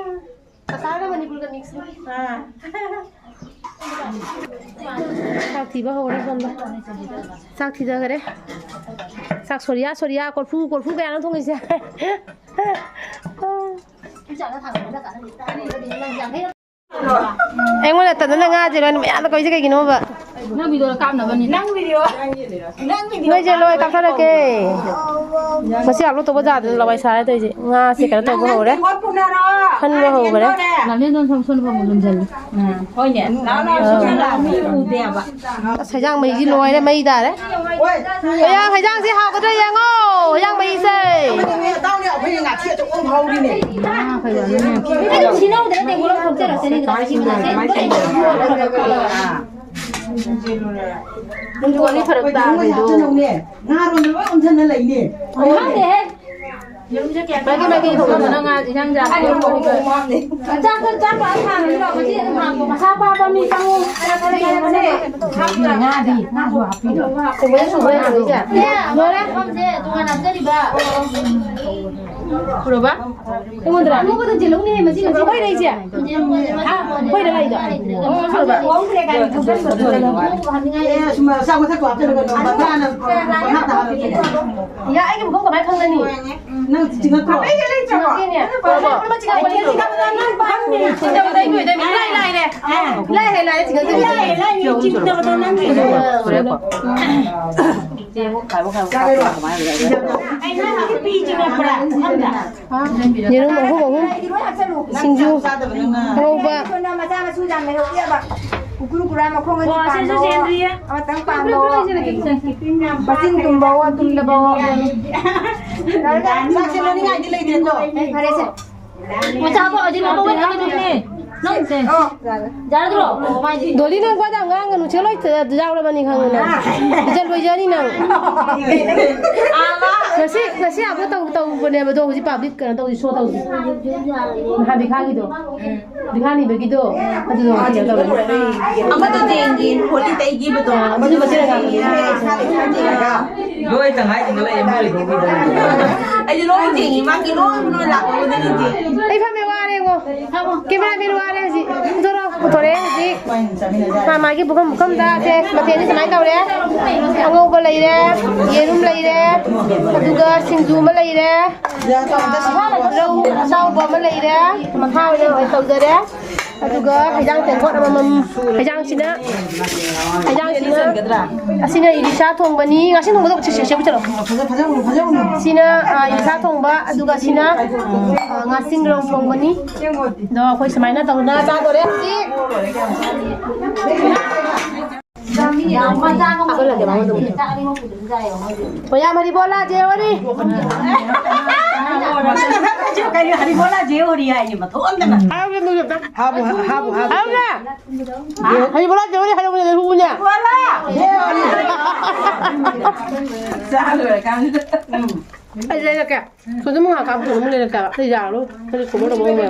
ꯀꯁꯥꯔꯒ ꯃꯅꯤꯄꯨꯔꯒ mix꯫ ꯑꯥ꯫ ꯆꯥꯛ ꯊꯤꯕ ꯍꯧꯔꯦ ꯁꯣꯝꯗ꯫ ꯆꯥꯛ ꯊꯤꯊꯈꯔꯦ꯫ ꯆꯥꯛ ꯁꯣꯔꯤꯌꯥ, ꯁꯣꯔꯤꯌꯥ, ꯀꯣꯔꯐꯨ, ꯀꯣꯔꯐꯨ ꯀꯌꯥꯅꯣ ꯊꯣꯡꯉꯤꯁꯦ? ꯑꯩꯉꯣꯟꯗ ꯇꯗꯅ ꯉꯥꯁꯦ ꯂꯣꯏꯅ ꯃꯌꯥꯝꯗ ꯀꯧꯏꯁꯦ ꯀꯩꯒꯤꯅꯣꯕ? ꯅꯪ video ꯀꯥꯞꯅꯕꯅꯤ꯫ ꯅꯪ video, ꯅꯪ video꯫ ꯅꯣꯏꯁꯦ ꯂꯣꯏ ꯀꯥꯞꯊꯔꯛꯀꯦ꯫ ꯉꯁꯤ upload ꯇꯧꯕ ꯌꯥꯗꯅ ꯂꯋꯥꯏ ꯁꯥꯔꯦ ꯇꯧꯔꯤꯁꯦ꯫ ꯉꯥꯁꯦ ꯀꯩꯅꯣ ꯇꯧꯕ ꯍꯧꯔꯦ꯫ ꯈꯟꯕ ꯍꯧꯈ꯭ꯔꯦ꯫ ꯂꯥꯃꯦꯟꯗꯣꯟ ꯁꯣꯝ ꯁꯣꯝ ꯐꯥꯎꯕ ꯂꯨꯝꯁꯤꯜꯂꯤ꯫ ꯎꯝ, ꯍꯣꯏꯅꯦ꯫ ꯅꯥꯎ ꯅꯥꯎ ꯁꯣꯝ ꯂꯥꯛꯑꯣ꯫ ꯃꯤ ꯎꯗꯦꯕ꯫ ꯑꯁ, ꯍꯩꯖꯥꯡ ꯃꯍꯤꯁꯤ ꯂꯣꯏꯔꯦ, ꯃꯩ ꯇꯥꯔꯦ꯫ ꯍꯣꯏ꯫ ꯍꯩꯖꯥꯡ, ꯍꯩꯖꯥꯡꯁꯤ ꯍꯥꯎꯒꯗ꯭ꯔꯥ ꯌꯦꯡꯉꯣ, ꯍꯩꯖꯥꯡ ꯃꯍꯤꯁꯦ꯫ ꯇꯥꯎꯅꯦ, ꯑꯩꯈꯣꯏꯅ ꯉꯥꯊꯤ ꯑꯆꯧꯕ ꯑꯃ ꯐꯥꯎꯔꯤꯅꯦ꯫ ꯀꯩꯅꯣ ꯁꯤꯅꯧꯗꯅ ꯇꯦꯡꯀꯣꯠ ꯑꯃ ꯊꯣꯛꯆꯔꯛꯁꯅꯤ꯫ ꯅꯪ ꯊꯣꯛꯑꯅꯤ ꯐꯔꯛ ꯇꯥꯕꯩꯗꯣ꯫ ꯉꯥꯔꯣꯝꯗ ꯂꯣꯏ ꯑꯣꯟꯁꯤꯟꯅ ꯂꯩꯅꯦ꯫ ꯈꯪꯗꯦꯍꯦ꯫ ꯃꯥꯒꯤ ꯃꯥꯒꯤ ꯊꯣꯡꯕꯗꯨꯅ ꯉꯥ ꯏꯟꯖꯥꯡ ꯆꯥꯕ꯫ ꯆꯥꯛ, ꯆꯥꯛ ꯄꯥꯛ ꯊꯥꯡꯉꯁꯨ ꯂꯥꯛꯑꯣ, ꯃꯆꯦ ꯑꯗꯨꯝ ꯍꯥꯡꯉꯣ꯫ ꯃꯁꯥ ꯄꯥꯕ ꯃꯤ ꯆꯪꯉꯣ꯫ ꯉꯥꯗꯤ, ꯉꯥꯁꯨ ꯍꯥꯞꯄꯤꯔꯣ꯫ ꯁꯨꯕ ꯌꯥꯏ, ꯁꯨꯕ ꯌꯥꯏ, ꯁꯨꯕ ꯌꯥꯏ꯫ ꯂꯣꯏꯔꯦ? ꯃꯐꯝꯁꯦ ꯇꯣꯉꯥꯟꯅ ꯍꯥꯞꯆꯔꯤꯕ꯫ ꯄꯨꯔꯕ? ꯑꯩꯉꯣꯟꯗꯔ? ꯑꯉꯧꯕꯗ ꯆꯦꯜꯍꯧꯅꯦꯍꯦ, ꯃꯁꯤ ꯅꯨꯄꯤ꯫ ꯑꯩꯈꯣꯏ ꯂꯩꯁꯦ? ꯑꯩꯈꯣꯏꯗ ꯂꯩꯗꯣ? ꯑꯣ, ꯐꯔꯕ? ꯑꯦ, ꯁꯨꯝ ꯆꯥꯛ ꯃꯊꯛꯇ ꯍꯥꯞꯆꯜꯂꯒ ꯅꯣꯡ ꯄꯪꯊꯥ ꯊꯥ-, ꯄꯪꯍꯥꯞꯇ ꯍꯥꯞꯄꯤꯅꯦ꯫ ꯌꯥ, ꯑꯩꯒꯤ ꯃꯐꯝ ꯀꯃꯥꯏ ꯈꯪꯒꯅꯤ? ꯅꯪ ꯆꯤꯡꯉꯛꯇ꯭ꯔꯣ? ꯑꯩꯒꯤ ꯂꯩꯇ꯭ꯔꯕꯣ? ꯆꯤꯡꯉꯛꯇꯦꯅꯦ꯫ ꯄꯨꯔꯕꯣ? ꯆꯤꯡꯉꯛꯇꯕꯗ ꯅꯪ ꯄꯥꯝꯃꯦ꯫ ꯆꯤꯡꯉꯛꯇꯕꯗ ꯑꯩ ꯅꯣꯏꯗ ꯏꯔꯥꯏ ꯂꯥꯏꯔꯦ꯫ ꯏꯔꯥꯏ ꯍꯦ ꯂꯥꯏꯔꯦ, ꯆꯤꯡꯉꯛꯇꯕꯗ꯫ ꯏꯔꯥꯏ ꯂꯥꯏꯔꯦ, ꯆꯤꯡꯉꯛꯇꯕꯗ ꯅꯪꯒꯤ꯫ ꯆꯥꯒꯦꯔꯣ? ꯌꯦꯔꯨꯝ ꯑꯍꯨꯝ ꯑꯍꯨꯝ꯫ ꯁꯤꯡꯖꯨ ꯑꯉꯧꯕ꯫ ꯃꯆꯥ ꯃꯁꯨ ꯌꯥꯝ ꯂꯩꯍꯧꯗꯦꯕ꯫ ꯀꯨꯀꯨꯔꯨ ꯀꯨꯔꯥ ꯃꯈꯣꯡ ꯑꯅꯤ ꯄꯥꯟꯕꯋꯣ꯫ ꯑꯃꯇꯪ ꯄꯥꯟꯕꯋꯣ꯫ ꯃꯆꯤꯟ ꯇꯨꯝꯕꯋꯣ, ꯇꯨꯝꯗꯕꯋꯣ꯫ ꯆꯥꯛꯁꯦ ꯂꯣꯏꯅꯤꯡꯉꯥꯏꯗꯤ ꯂꯩꯇꯦꯗꯣ꯫ ꯐꯔꯦꯁꯦ꯫ ꯃꯆꯥ ꯄꯣꯛꯑꯗꯤ ꯂꯣꯏꯅ ꯂꯣꯏꯅ ꯂꯣꯏꯅ꯫ ꯅꯪꯁꯦ꯫ ꯌꯥꯔꯗ꯭ꯔꯣ? ꯗꯣꯂꯤ, ꯅꯪ ꯋꯥꯗ ꯉꯥꯡꯒꯅꯨ, ꯁꯦ ꯂꯣꯏ ꯌꯥꯎꯔꯕꯅꯤ ꯈꯪꯉꯨ ꯅꯪ꯫ ꯏꯖꯠ ꯂꯣꯏꯖꯅꯤ ꯅꯪ꯫ ꯉꯁꯤ, ꯉꯁꯤ ꯑꯃꯨꯛ ꯇꯧ-, ꯇꯧꯕꯅꯦꯕ, ꯑꯗꯣ ꯍꯧꯖꯤꯛ ꯄꯥꯕ꯭ꯂꯤꯛ ꯀꯩꯅꯣ ꯇꯧꯁꯤ, ꯁꯣ ꯇꯧꯁꯤ꯫ ꯅꯍꯥꯟ ꯕꯤꯈꯥꯒꯤꯗꯣ꯫ ꯕꯤꯈꯥ ꯅꯤꯕꯒꯤꯗꯣ꯫ ꯑꯗꯨꯗꯣ ꯉꯁꯤ ꯀꯩꯅꯣ ꯇꯧꯔꯅꯤ꯫ ꯑꯃꯗꯣ ꯖꯦꯟꯒꯤ ꯍꯣꯂꯤ ꯇꯩꯈꯤꯕꯗꯣ꯫ ꯑꯥ, ꯑꯗꯨꯗꯤ ꯃꯁꯤ ꯂꯩꯉꯥꯛꯄꯅꯤ꯫ ꯂꯣꯏ ꯇꯪꯈꯥꯏ ꯇꯪꯈꯥꯏ ꯂꯩꯌꯦ, ꯃꯣꯏ ꯂꯩꯊꯣꯛꯈꯤꯕꯗꯣ꯫ ꯑꯩꯗꯤ ꯂꯣꯏ ꯌꯦꯡꯉꯤ, ꯃꯥꯒꯤ ꯂꯣꯏ ꯂꯣꯏ ꯂꯥꯛꯄꯗꯨꯗꯤ꯫ ꯑꯩ ꯐꯝꯃꯦ, ꯋꯥꯔꯦꯉꯣ꯫ ꯀꯦꯃꯦꯔꯥꯃꯦꯟ ꯋꯥꯔꯦ ꯍꯧꯖꯤꯛ꯫ ꯄꯨꯊꯣꯔꯛꯑꯣ, ꯄꯨꯊꯣꯔꯛꯑꯦ ꯍꯧꯖꯤꯛ꯫ ꯃꯥ ꯃꯥꯒꯤ ꯄꯨꯈꯝ ꯄꯨꯈꯝꯗ ꯁꯦ, ꯃꯊꯦꯜꯁꯦ ꯁꯨꯃꯥꯏꯅ ꯇꯧꯔꯦ꯫ ꯑꯉꯧꯕ ꯂꯩꯔꯦ, ꯌꯦꯔꯨꯝ ꯂꯩꯔꯦ, ꯑꯗꯨꯒ ꯁꯤꯡꯖꯨ ꯑꯃ ꯂꯩꯔꯦ꯫ ꯔꯧ ꯑꯇꯥꯎꯕ ꯑꯃ ꯂꯩꯔꯦ, ꯃꯈꯥ ꯑꯣꯏꯅ ꯇꯧꯖꯔꯦ꯫ ꯑꯗꯨꯒ ꯍꯩꯖꯥꯡ ꯇꯦꯡꯀꯣꯠ ꯑꯃꯃꯝ, ꯍꯩꯖꯥꯡꯁꯤꯅ, ꯍꯩꯖꯥꯡꯁꯤꯅ, ꯑꯁꯤꯅ ꯏꯂꯤꯁꯥ ꯊꯣꯡꯕꯅꯤ꯫ ꯉꯥꯁꯤꯡ ꯊꯣꯡꯕꯗꯣ ꯁꯤ, ꯁꯤ, ꯁꯤ, ꯁꯤꯅ, ꯑ, ꯏꯂꯤꯁꯥ ꯊꯣꯡꯕ, ꯑꯗꯨꯒ ꯁꯤꯅ, ꯑ, ꯉꯥꯁꯤꯡ ꯔꯧ ꯊꯣꯡꯕꯅꯤ꯫ ꯑꯗꯣ ꯑꯩꯈꯣꯏ ꯁꯨꯃꯥꯏꯅ ꯇꯧꯗꯅ ꯆꯥꯗꯣꯔꯦ ꯍꯧꯖꯤꯛ꯫ ꯃꯌꯥꯝ ꯍꯔꯤꯕꯣꯂꯥ ꯖꯦ ꯍꯣꯔꯤ꯫ ꯀꯩꯅꯣ ꯍꯔꯤꯕꯣꯂꯥ ꯖꯦ ꯍꯣꯔꯤ ꯍꯥꯏꯅꯤ ꯃꯊꯣꯟꯗꯅ꯫ ꯍꯥꯏꯕ꯭ꯔꯥ? ꯍꯔꯤꯕꯣꯂꯥ ꯖꯦ ꯍꯣꯔꯤ ꯍꯥꯏꯔꯝꯕꯅꯦ ꯍꯨꯕꯅꯦ꯫ ꯆꯥ ꯂꯣꯏꯔꯀꯥꯟꯗ꯫ ꯎꯝ꯫ ꯑꯩ ꯂꯩꯔꯛꯀꯦ꯫ ꯁꯣꯗ ꯃꯉꯥ ꯀꯥꯞꯄ ꯑꯃ ꯂꯩꯔꯛꯀꯦ꯫ ꯑꯩ ꯌꯥꯔꯣꯏ꯫ ꯑꯩ ꯀꯣꯕꯔ ꯇꯧꯕ ꯉꯝꯃꯣꯏꯕ꯫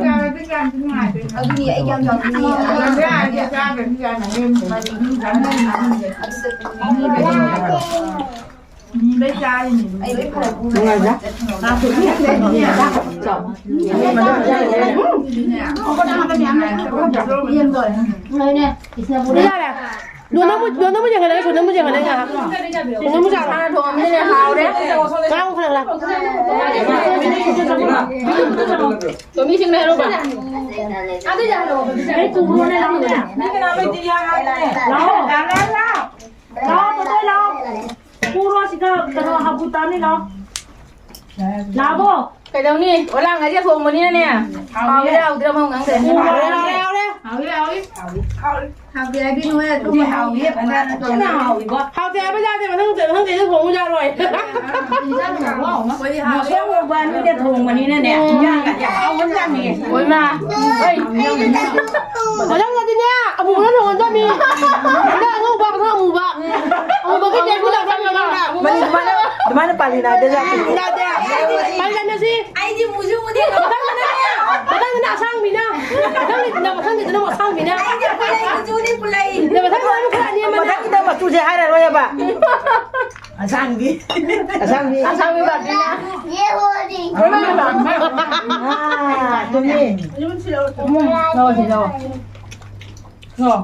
ꯑꯗꯨꯅꯤ ꯑꯩ ꯌꯥꯝ ꯌꯥꯝ ꯅꯨꯡꯉꯥꯏꯖ? ꯌꯥꯔꯦ꯫ ꯅꯣ, ꯅꯪꯕꯨ, ꯅꯣ, ꯅꯪꯕꯨ ꯌꯦꯡꯍꯜꯂꯒꯦ, ꯁꯣ, ꯅꯪꯕꯨ ꯌꯦꯡꯍꯜꯂꯒꯦ ꯉꯥꯏꯍꯥꯛ꯫ ꯁꯣ, ꯅꯪꯕꯨ ꯆꯥ ꯍꯥꯟꯅ ꯊꯣꯡꯉꯝꯅꯤꯅꯦ, ꯍꯥꯎꯔꯦ꯫ ꯉꯥꯡꯉꯨ ꯈꯔ ꯈꯔ꯫ ꯇꯣꯃꯤꯁꯤꯡꯅ ꯍꯥꯏꯔꯣꯕ꯫ ꯑꯩ ꯄꯨꯈ꯭ꯔꯣꯅꯦ, ꯂꯥꯛꯑꯣꯅꯦ꯫ ꯂꯥꯛꯑꯣ꯫ ꯂꯥꯛꯑꯣ, ꯄꯣꯠꯇꯣ ꯂꯥꯛꯑꯣ꯫ ꯄꯨꯔꯣ ꯁꯤꯗ, ꯀꯩꯅꯣ, ꯍꯥꯄꯨ ꯇꯥꯅꯤ, ꯂꯥꯛꯑꯣ꯫ ꯂꯥꯛꯑꯣ꯫ ꯀꯩꯗꯧꯅꯤ? ꯑꯣꯂꯥꯡ ꯍꯥꯏꯁꯦ ꯊꯣꯡꯕꯅꯤꯅꯅꯦ꯫ ꯍꯥꯎꯔꯤꯔꯥ ꯍꯥꯎꯗ꯭ꯔꯤꯔꯥ ꯑꯃ ꯈꯪꯗ꯭ꯔꯦ꯫ ꯍꯥꯎꯔꯦ, ꯍꯥꯎꯔꯦ, ꯍꯥꯎꯔꯦ꯫ ꯍꯥꯎꯏ, ꯍꯥꯎꯏ꯫ ꯍꯥꯎꯏ꯫ ꯍꯥꯎꯏ ꯍꯥꯏꯕꯤ ꯅꯣꯏ ꯑꯗꯨꯝ ꯍꯥꯎꯏ ꯍꯥꯏꯕ ꯅꯠꯇ꯭ꯔꯣ? ꯐꯖꯅ ꯍꯥꯎꯏꯕꯣ꯫ ꯍꯥꯎꯇꯦ ꯍꯥꯏꯕ ꯌꯥꯗꯦ, ꯃꯊꯪ, ꯃꯊꯪ ꯆꯍꯤꯗ ꯊꯣꯡꯉꯨ ꯌꯥꯔꯣꯏ꯫ ꯏꯟꯖꯥꯡ ꯍꯥꯎꯕ ꯑꯃ꯫ ꯑꯩꯈꯣꯏꯗꯤ ꯍꯥꯎꯏ꯫ ꯃꯁꯣꯏ ꯎꯕ ꯃꯤꯅ ꯊꯣꯡꯕꯅꯤꯅꯅꯦ, ꯎꯝ꯫ ꯏꯟꯖꯥꯡꯒꯁꯦ ꯍꯥꯎꯕꯖꯥꯠꯅꯤ꯫ ꯑꯣꯏꯃꯥ꯫ ꯍꯣꯏ꯫ ꯃꯊꯪꯗꯗꯤꯅꯦ, ꯑꯃꯨꯕꯅ ꯊꯣꯡꯒꯗꯕꯅꯤ꯫ ꯍꯟꯗꯛ ꯑꯉꯧꯕ, ꯃꯊꯪ ꯑꯃꯨꯕ꯫ ꯑꯃꯨꯕꯒꯤ ꯇꯦꯁ ꯄꯨꯂꯞ ꯆꯪꯉꯒ꯫ ꯃꯅꯤ ꯑꯗꯨꯃꯥꯏꯅ, ꯑꯗꯨꯃꯥꯏꯅ ꯄꯥꯜꯂꯤ ꯅꯥꯏꯗ ꯖꯥꯠꯅꯤ꯫ ꯅꯥꯏꯗꯦ꯫ ꯄꯥꯜꯂꯤ ꯅꯥꯏꯗꯦ ꯁꯤ꯫ ꯑꯩꯗꯤ ꯃꯨꯁꯨ ꯃꯨꯗꯦ꯫ ꯃꯊꯪꯗꯅꯦ, ꯃꯊꯪꯗꯅ ꯑꯁꯥꯡꯕꯤꯅ꯫ ꯃꯊꯪꯗꯅ, ꯃꯊꯪꯗꯅ ꯑꯃꯨꯛ ꯑꯁꯥꯡꯕꯤꯅ꯫ ꯑꯩꯗꯤ ꯄꯨꯂꯩ ꯃꯆꯨꯅꯤ, ꯄꯨꯂꯩ꯫ ꯃꯊꯪꯗꯅ ꯑꯃꯨꯛ ꯈꯔ ꯑꯅꯦꯝꯕꯅ꯫ ꯃꯊꯪꯒꯤꯗ ꯃꯆꯨꯁꯦ ꯍꯥꯏꯔꯔꯣꯏꯕ꯫ ꯑꯁꯥꯡꯕꯤ꯫ ꯑꯁꯥꯡꯕꯤ꯫ ꯑꯁꯥꯡꯕꯤ ꯄꯥꯝꯕꯤꯅ꯫ ꯑꯥ, ꯆꯨꯝꯃꯤ꯫ ꯂꯧ, ꯁꯤ ꯂꯧ꯫ ꯂꯧ꯫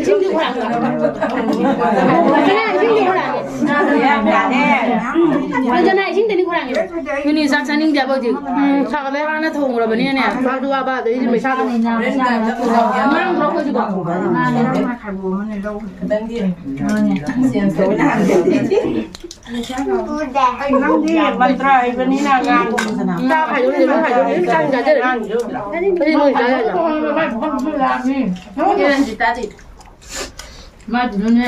ꯏꯁꯤꯡꯗꯤ ꯈꯣꯔꯥꯡꯉꯦ꯫ ꯔꯟꯖꯅꯥ, ꯏꯁꯤꯡꯗꯅꯤ ꯈꯣꯔꯥꯡꯉꯦ꯫ ꯃꯤꯅꯤ ꯆꯥꯛ ꯆꯥꯅꯤꯡꯗꯦꯕ ꯍꯧꯖꯤꯛ꯫ ꯎꯝ, ꯁꯥꯒꯠꯂꯦ꯫ ꯋꯥꯅ ꯊꯣꯡꯉꯨꯔꯕꯅꯤꯅꯅꯦ꯫ ꯋꯥꯁꯨ ꯋꯥꯕ, ꯑꯗꯩꯗꯤ ꯄꯩꯁꯥꯗꯣ ꯉꯥꯡꯕ꯭ꯔꯣ ꯑꯩꯈꯣꯏꯁꯤꯕꯣ? ꯈꯤꯇꯪꯗꯤ ꯁꯦꯟꯁ ꯇꯧꯋꯤ ꯅꯍꯥꯟꯗꯩꯗꯤ꯫ ꯑꯩ ꯅꯪꯗꯤ ꯃꯟꯇ꯭ꯔ ꯍꯩꯕꯅꯤꯅ ꯑꯉꯥꯡ ꯆꯥꯛ ꯍꯩꯕꯅꯤꯅ ꯂꯣꯏ ꯍꯩꯕꯅꯤ, ꯆꯥꯛ ꯆꯥꯖꯔꯦ꯫ ꯑꯩꯗꯤ ꯅꯣꯏ ꯆꯥ ꯌꯥꯗ꯭ꯔꯣ? ꯃꯥꯗꯨꯅꯅꯦ꯫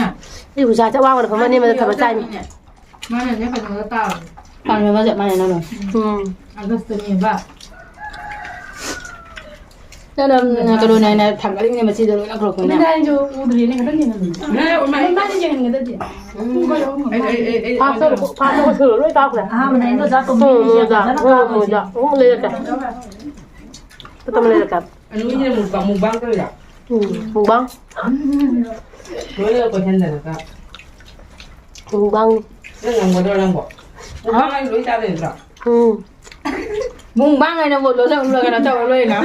ꯑꯩ ꯎꯖꯥ ꯆꯠ ꯋꯥꯡꯕꯗ ꯐꯝꯃꯅꯤ, ꯑꯃꯗ ꯊꯕꯛ ꯆꯥꯏꯅꯤ꯫ ꯃꯥꯅꯅꯦ ꯀꯩꯅꯣꯗ ꯇꯥꯕꯅꯦ꯫ ꯄꯥꯟꯒꯤ ꯑꯃ ꯆꯞ ꯃꯥꯟꯅꯩ ꯅꯪꯅ꯫ ꯎꯝ꯫ ꯑꯥꯒꯁꯇꯅꯦꯕ꯫ ꯅꯪꯅ, ꯎꯝ, ꯀꯩꯅꯣꯅꯦ ꯍꯥꯏꯅ ꯊꯥꯡꯒꯠꯂꯤꯅꯦ ꯃꯆꯤꯗ ꯂꯣꯏꯅ ꯈ꯭ꯔꯣꯛ ꯈ꯭ꯔꯣꯛꯅꯦ꯫ ꯃꯤꯅ ꯑꯩꯁꯨ ꯎꯗ꯭ꯔꯤꯅꯦ, ꯈꯤꯇꯪ ꯌꯦꯡꯍꯜꯂꯨ꯫ ꯃꯥꯗꯤ ꯌꯦꯡꯍꯟꯒꯗꯕꯗꯤ꯫ ꯎꯝ꯫ ꯄꯨꯡ ꯀꯌꯥ ꯑꯃ ꯑꯩ, ꯑꯩ, ꯑꯩ, ꯑꯩ, ꯐꯥꯁꯇꯧꯔꯣ, ꯐꯥꯁꯇꯧꯔꯣ ꯁꯨꯔꯣ, ꯂꯣꯏ ꯀꯥꯎꯈ꯭ꯔꯦ꯫ ꯑꯍꯥꯟꯕꯗ ꯑꯩꯅ ꯑꯣꯖꯥ ꯇꯣꯝꯕꯤꯒꯤꯁꯦ ꯐꯖꯅ ꯀꯥꯞꯄꯁꯦ꯫ ꯎꯝ, ꯂꯩꯔꯛꯀꯦ꯫ ꯑꯇꯣꯞꯄ ꯂꯩꯔꯛꯀꯦ꯫ ꯑꯅꯨ ꯍꯦꯟꯅ ꯃꯨꯛꯕꯥꯡ, ꯃꯨꯛꯕꯥꯡ ꯇꯧꯔꯤꯔꯥ? ꯎꯝ, ꯃꯨꯛꯕꯥꯡ꯫ ꯂꯣꯏꯅ ꯀꯣꯏꯍꯟꯗꯅꯒ꯫ ꯃꯨꯛꯕꯥꯡ꯫ ꯅꯪ ꯉꯝꯒꯗ꯭ꯔꯣ ꯅꯪꯕꯣ? ꯃꯨꯛꯕꯥꯡ ꯍꯥꯏꯁꯦ ꯂꯣꯏ ꯆꯥꯗꯣꯏ ꯅꯠꯇ꯭ꯔꯣ? ꯎꯝ꯫ ꯃꯨꯛꯕꯥꯡ ꯍꯥꯏꯅ ꯃꯣꯠꯂꯣ, ꯅꯪ ꯀꯩꯅꯣ ꯇꯧꯔ ꯂꯣꯏꯅ꯫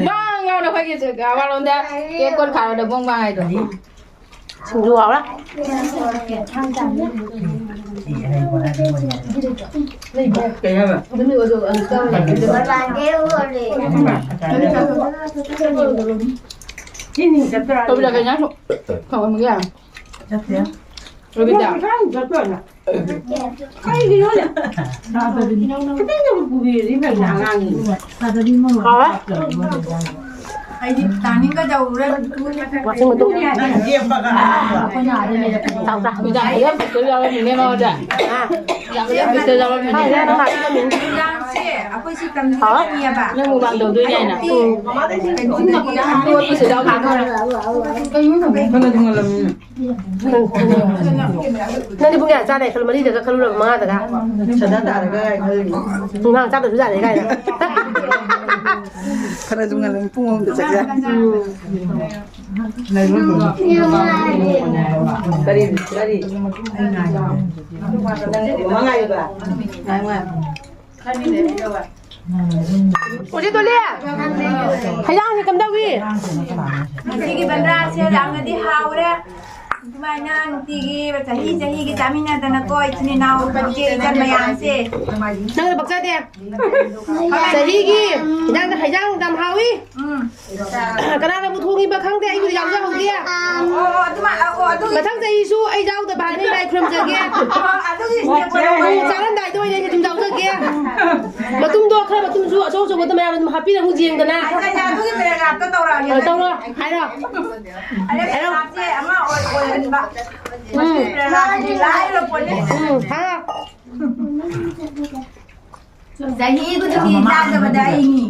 ꯕꯥꯡ ꯌꯥꯎꯅ ꯑꯩꯈꯣꯏꯒꯤ ꯋꯥꯔꯣꯝꯗ ꯀꯦꯛ ꯀꯣꯟ ꯈꯥꯏꯕꯗ ꯃꯨꯛꯕꯥꯡ ꯍꯥꯏꯗꯣ꯫ ꯁꯤꯡꯖꯨ ꯍꯥꯎꯔꯦ꯫ ꯀꯩ ꯍꯥꯏꯕ? ꯀꯣꯕꯤ ꯂꯥꯛꯀꯦ ꯏꯟꯖꯥꯡ ꯊꯣꯡꯉꯝꯒꯦ꯫ ꯆꯠꯇꯦ꯫ ꯔꯣꯕꯤꯇꯥ꯫ ꯀꯩꯒꯤꯅꯣꯅꯦ? ꯈꯤꯇꯪꯗꯕꯨ ꯄꯨꯕꯤꯔꯗꯤ ꯐꯩꯅ ꯑꯉꯥꯡꯒꯤ꯫ ꯍꯥꯎꯋꯦ꯫ ꯑꯩꯗꯤ ꯇꯥꯅꯤꯡꯒꯗꯧꯔꯦ꯫ ꯋꯥꯁꯤꯡ ꯃꯇꯨꯝ꯫ ꯆꯥꯎ ꯆꯥ꯫ ꯔꯣꯕꯤꯇꯥ, ꯌꯥꯝ ꯄꯤꯛꯇꯨ ꯌꯥꯎꯔꯝꯃꯤꯅꯦ ꯃꯉꯣꯟꯗ꯫ ꯌꯥꯝ ꯄꯤꯛꯇꯨ ꯌꯥꯎꯔꯝꯃꯤꯅꯦ꯫ ꯍꯥꯎꯋꯦ, ꯅꯪ ꯍꯥꯞꯄꯤꯔꯝꯃꯤꯅꯦ꯫ ꯅꯨꯡꯗꯥꯡꯁꯦ ꯑꯩꯈꯣꯏ ꯁꯤ ꯇꯝꯕꯤꯔꯛꯀꯅꯤꯕ꯫ ꯅꯪ ꯃꯨꯛꯕꯥꯡ ꯇꯧꯗꯣꯏꯅꯦ ꯍꯥꯏꯅ꯫ ꯎꯝ꯫ ꯀꯩꯅꯣꯗꯒꯤ ꯇꯣꯠꯄꯁꯨ ꯌꯥꯎꯈꯤꯗꯣꯏꯅꯦ꯫ ꯅꯪꯗꯤ ꯄꯨꯡ ꯀꯌꯥ ꯆꯥꯅꯤ? ꯈꯜꯂꯨ, ꯃꯔꯤꯗꯒ ꯈꯜꯂꯨꯔꯕ, ꯃꯉꯥꯗꯒ? ꯁꯗꯥ ꯇꯥꯔꯒ ꯈꯜꯂꯤ꯫ ꯅꯨꯡꯗꯥꯡ ꯆꯥꯗ꯭ꯔꯁꯨ ꯌꯥꯔꯦ ꯀꯥꯏꯅ꯫ ꯈꯔꯁꯨ ꯉꯜꯂꯝꯃꯤ, ꯄꯨꯡ ꯑꯍꯨꯝꯗ ꯆꯠꯁꯦ꯫ ꯎꯝ꯫ ꯀꯔꯤ, ꯀꯔꯤ? ꯅꯪ ꯃꯉꯥꯏꯕ? ꯉꯥꯏ, ꯉꯥꯏ꯫ ꯎꯆꯤ ꯇꯣꯂꯤ, ꯍꯩꯖꯥꯡꯁꯦ ꯀꯝꯗꯧꯏ? ꯉꯁꯤꯒꯤ ꯕꯟꯗ꯭ꯔꯥꯁꯦ ꯌꯥꯝꯅꯗꯤ ꯍꯥꯎꯔꯦ꯫ ꯑꯗꯨꯃꯥꯏꯅ ꯅꯨꯡꯇꯤꯒꯤ ꯆꯍꯤ ꯆꯍꯤꯒꯤ ꯆꯥꯃꯤꯟꯅꯗꯅꯀꯣ, ꯏꯆꯤꯟ ꯏꯅꯥꯎ ꯏꯆꯦ ꯏꯆꯟ ꯃꯌꯥꯝꯁꯦ꯫ ꯅꯪꯅ ꯄꯛꯆꯗꯦ꯫ ꯆꯍꯤꯒꯤ ꯍꯤꯟꯖꯥꯡꯗ ꯍꯩꯖꯥꯡ ꯌꯥꯝ ꯍꯥꯎꯏ꯫ ꯎꯝ꯫ ꯀꯅꯥꯅꯕꯨ ꯊꯣꯡꯉꯤꯕ ꯈꯪꯗꯦ, ꯑꯩꯕꯨꯗꯤ ꯌꯥꯎꯖꯍꯧꯗꯦ꯫ ꯑꯣ, ꯑꯣ, ꯑꯗꯨꯃꯥꯏ-, ꯑꯣ, ꯑꯣ, ꯑꯗꯨꯒꯤ ꯃꯊꯪ ꯆꯍꯤꯁꯨ ꯑꯩ ꯌꯥꯎꯗꯕ ꯍꯥꯏꯅ ꯏꯔꯥꯏ ꯈꯨꯔꯨꯝꯖꯒꯦ꯫ ꯑꯣ, ꯑꯗꯨꯒꯤ ꯎꯝ, ꯆꯥꯔꯝꯗꯥꯏꯗ ꯑꯣꯏꯅ ꯑꯩꯁꯨ ꯑꯗꯨꯝ ꯌꯥꯎꯖꯒꯦ꯫ ꯃꯇꯨꯝꯗꯣ ꯈꯔ, ꯃꯇꯨꯝꯁꯨ ꯑꯆꯧ ꯑꯆꯧꯕꯗ ꯃꯌꯥꯝ ꯑꯗꯨꯝ ꯍꯥꯞꯄꯤꯔꯝꯃꯨ ꯌꯦꯡꯗꯅ꯫ ꯑꯩ, ꯑꯩ, ꯑꯗꯨꯒꯤ ꯄꯦꯔꯥꯒ꯭ꯔꯥꯐꯇꯣ ꯇꯧꯔꯛꯑꯒꯦ꯫ ꯑ, ꯇꯧꯔꯣ, ꯍꯥꯏꯔꯣ꯫ ꯑꯗꯩ ꯍꯥꯏꯔꯣ꯫ ꯄꯦꯔꯥꯒ꯭ꯔꯥꯐꯁꯦ ꯑꯃ ꯑꯣꯏ-, ꯑꯣꯏꯍꯟꯕ꯫ ꯎꯝ꯫ ꯄꯦꯔꯥꯒ꯭ꯔꯥꯐꯁꯤꯗꯤ ꯂꯥꯏꯔꯕ ꯄꯣꯠꯅꯤ꯫ ꯎꯝ, ꯍꯥꯏꯔꯣ꯫ ꯆꯍꯤ ꯈꯨꯗꯤꯡꯒꯤ ꯆꯥꯗꯕꯗ ꯑꯩꯅꯤ꯫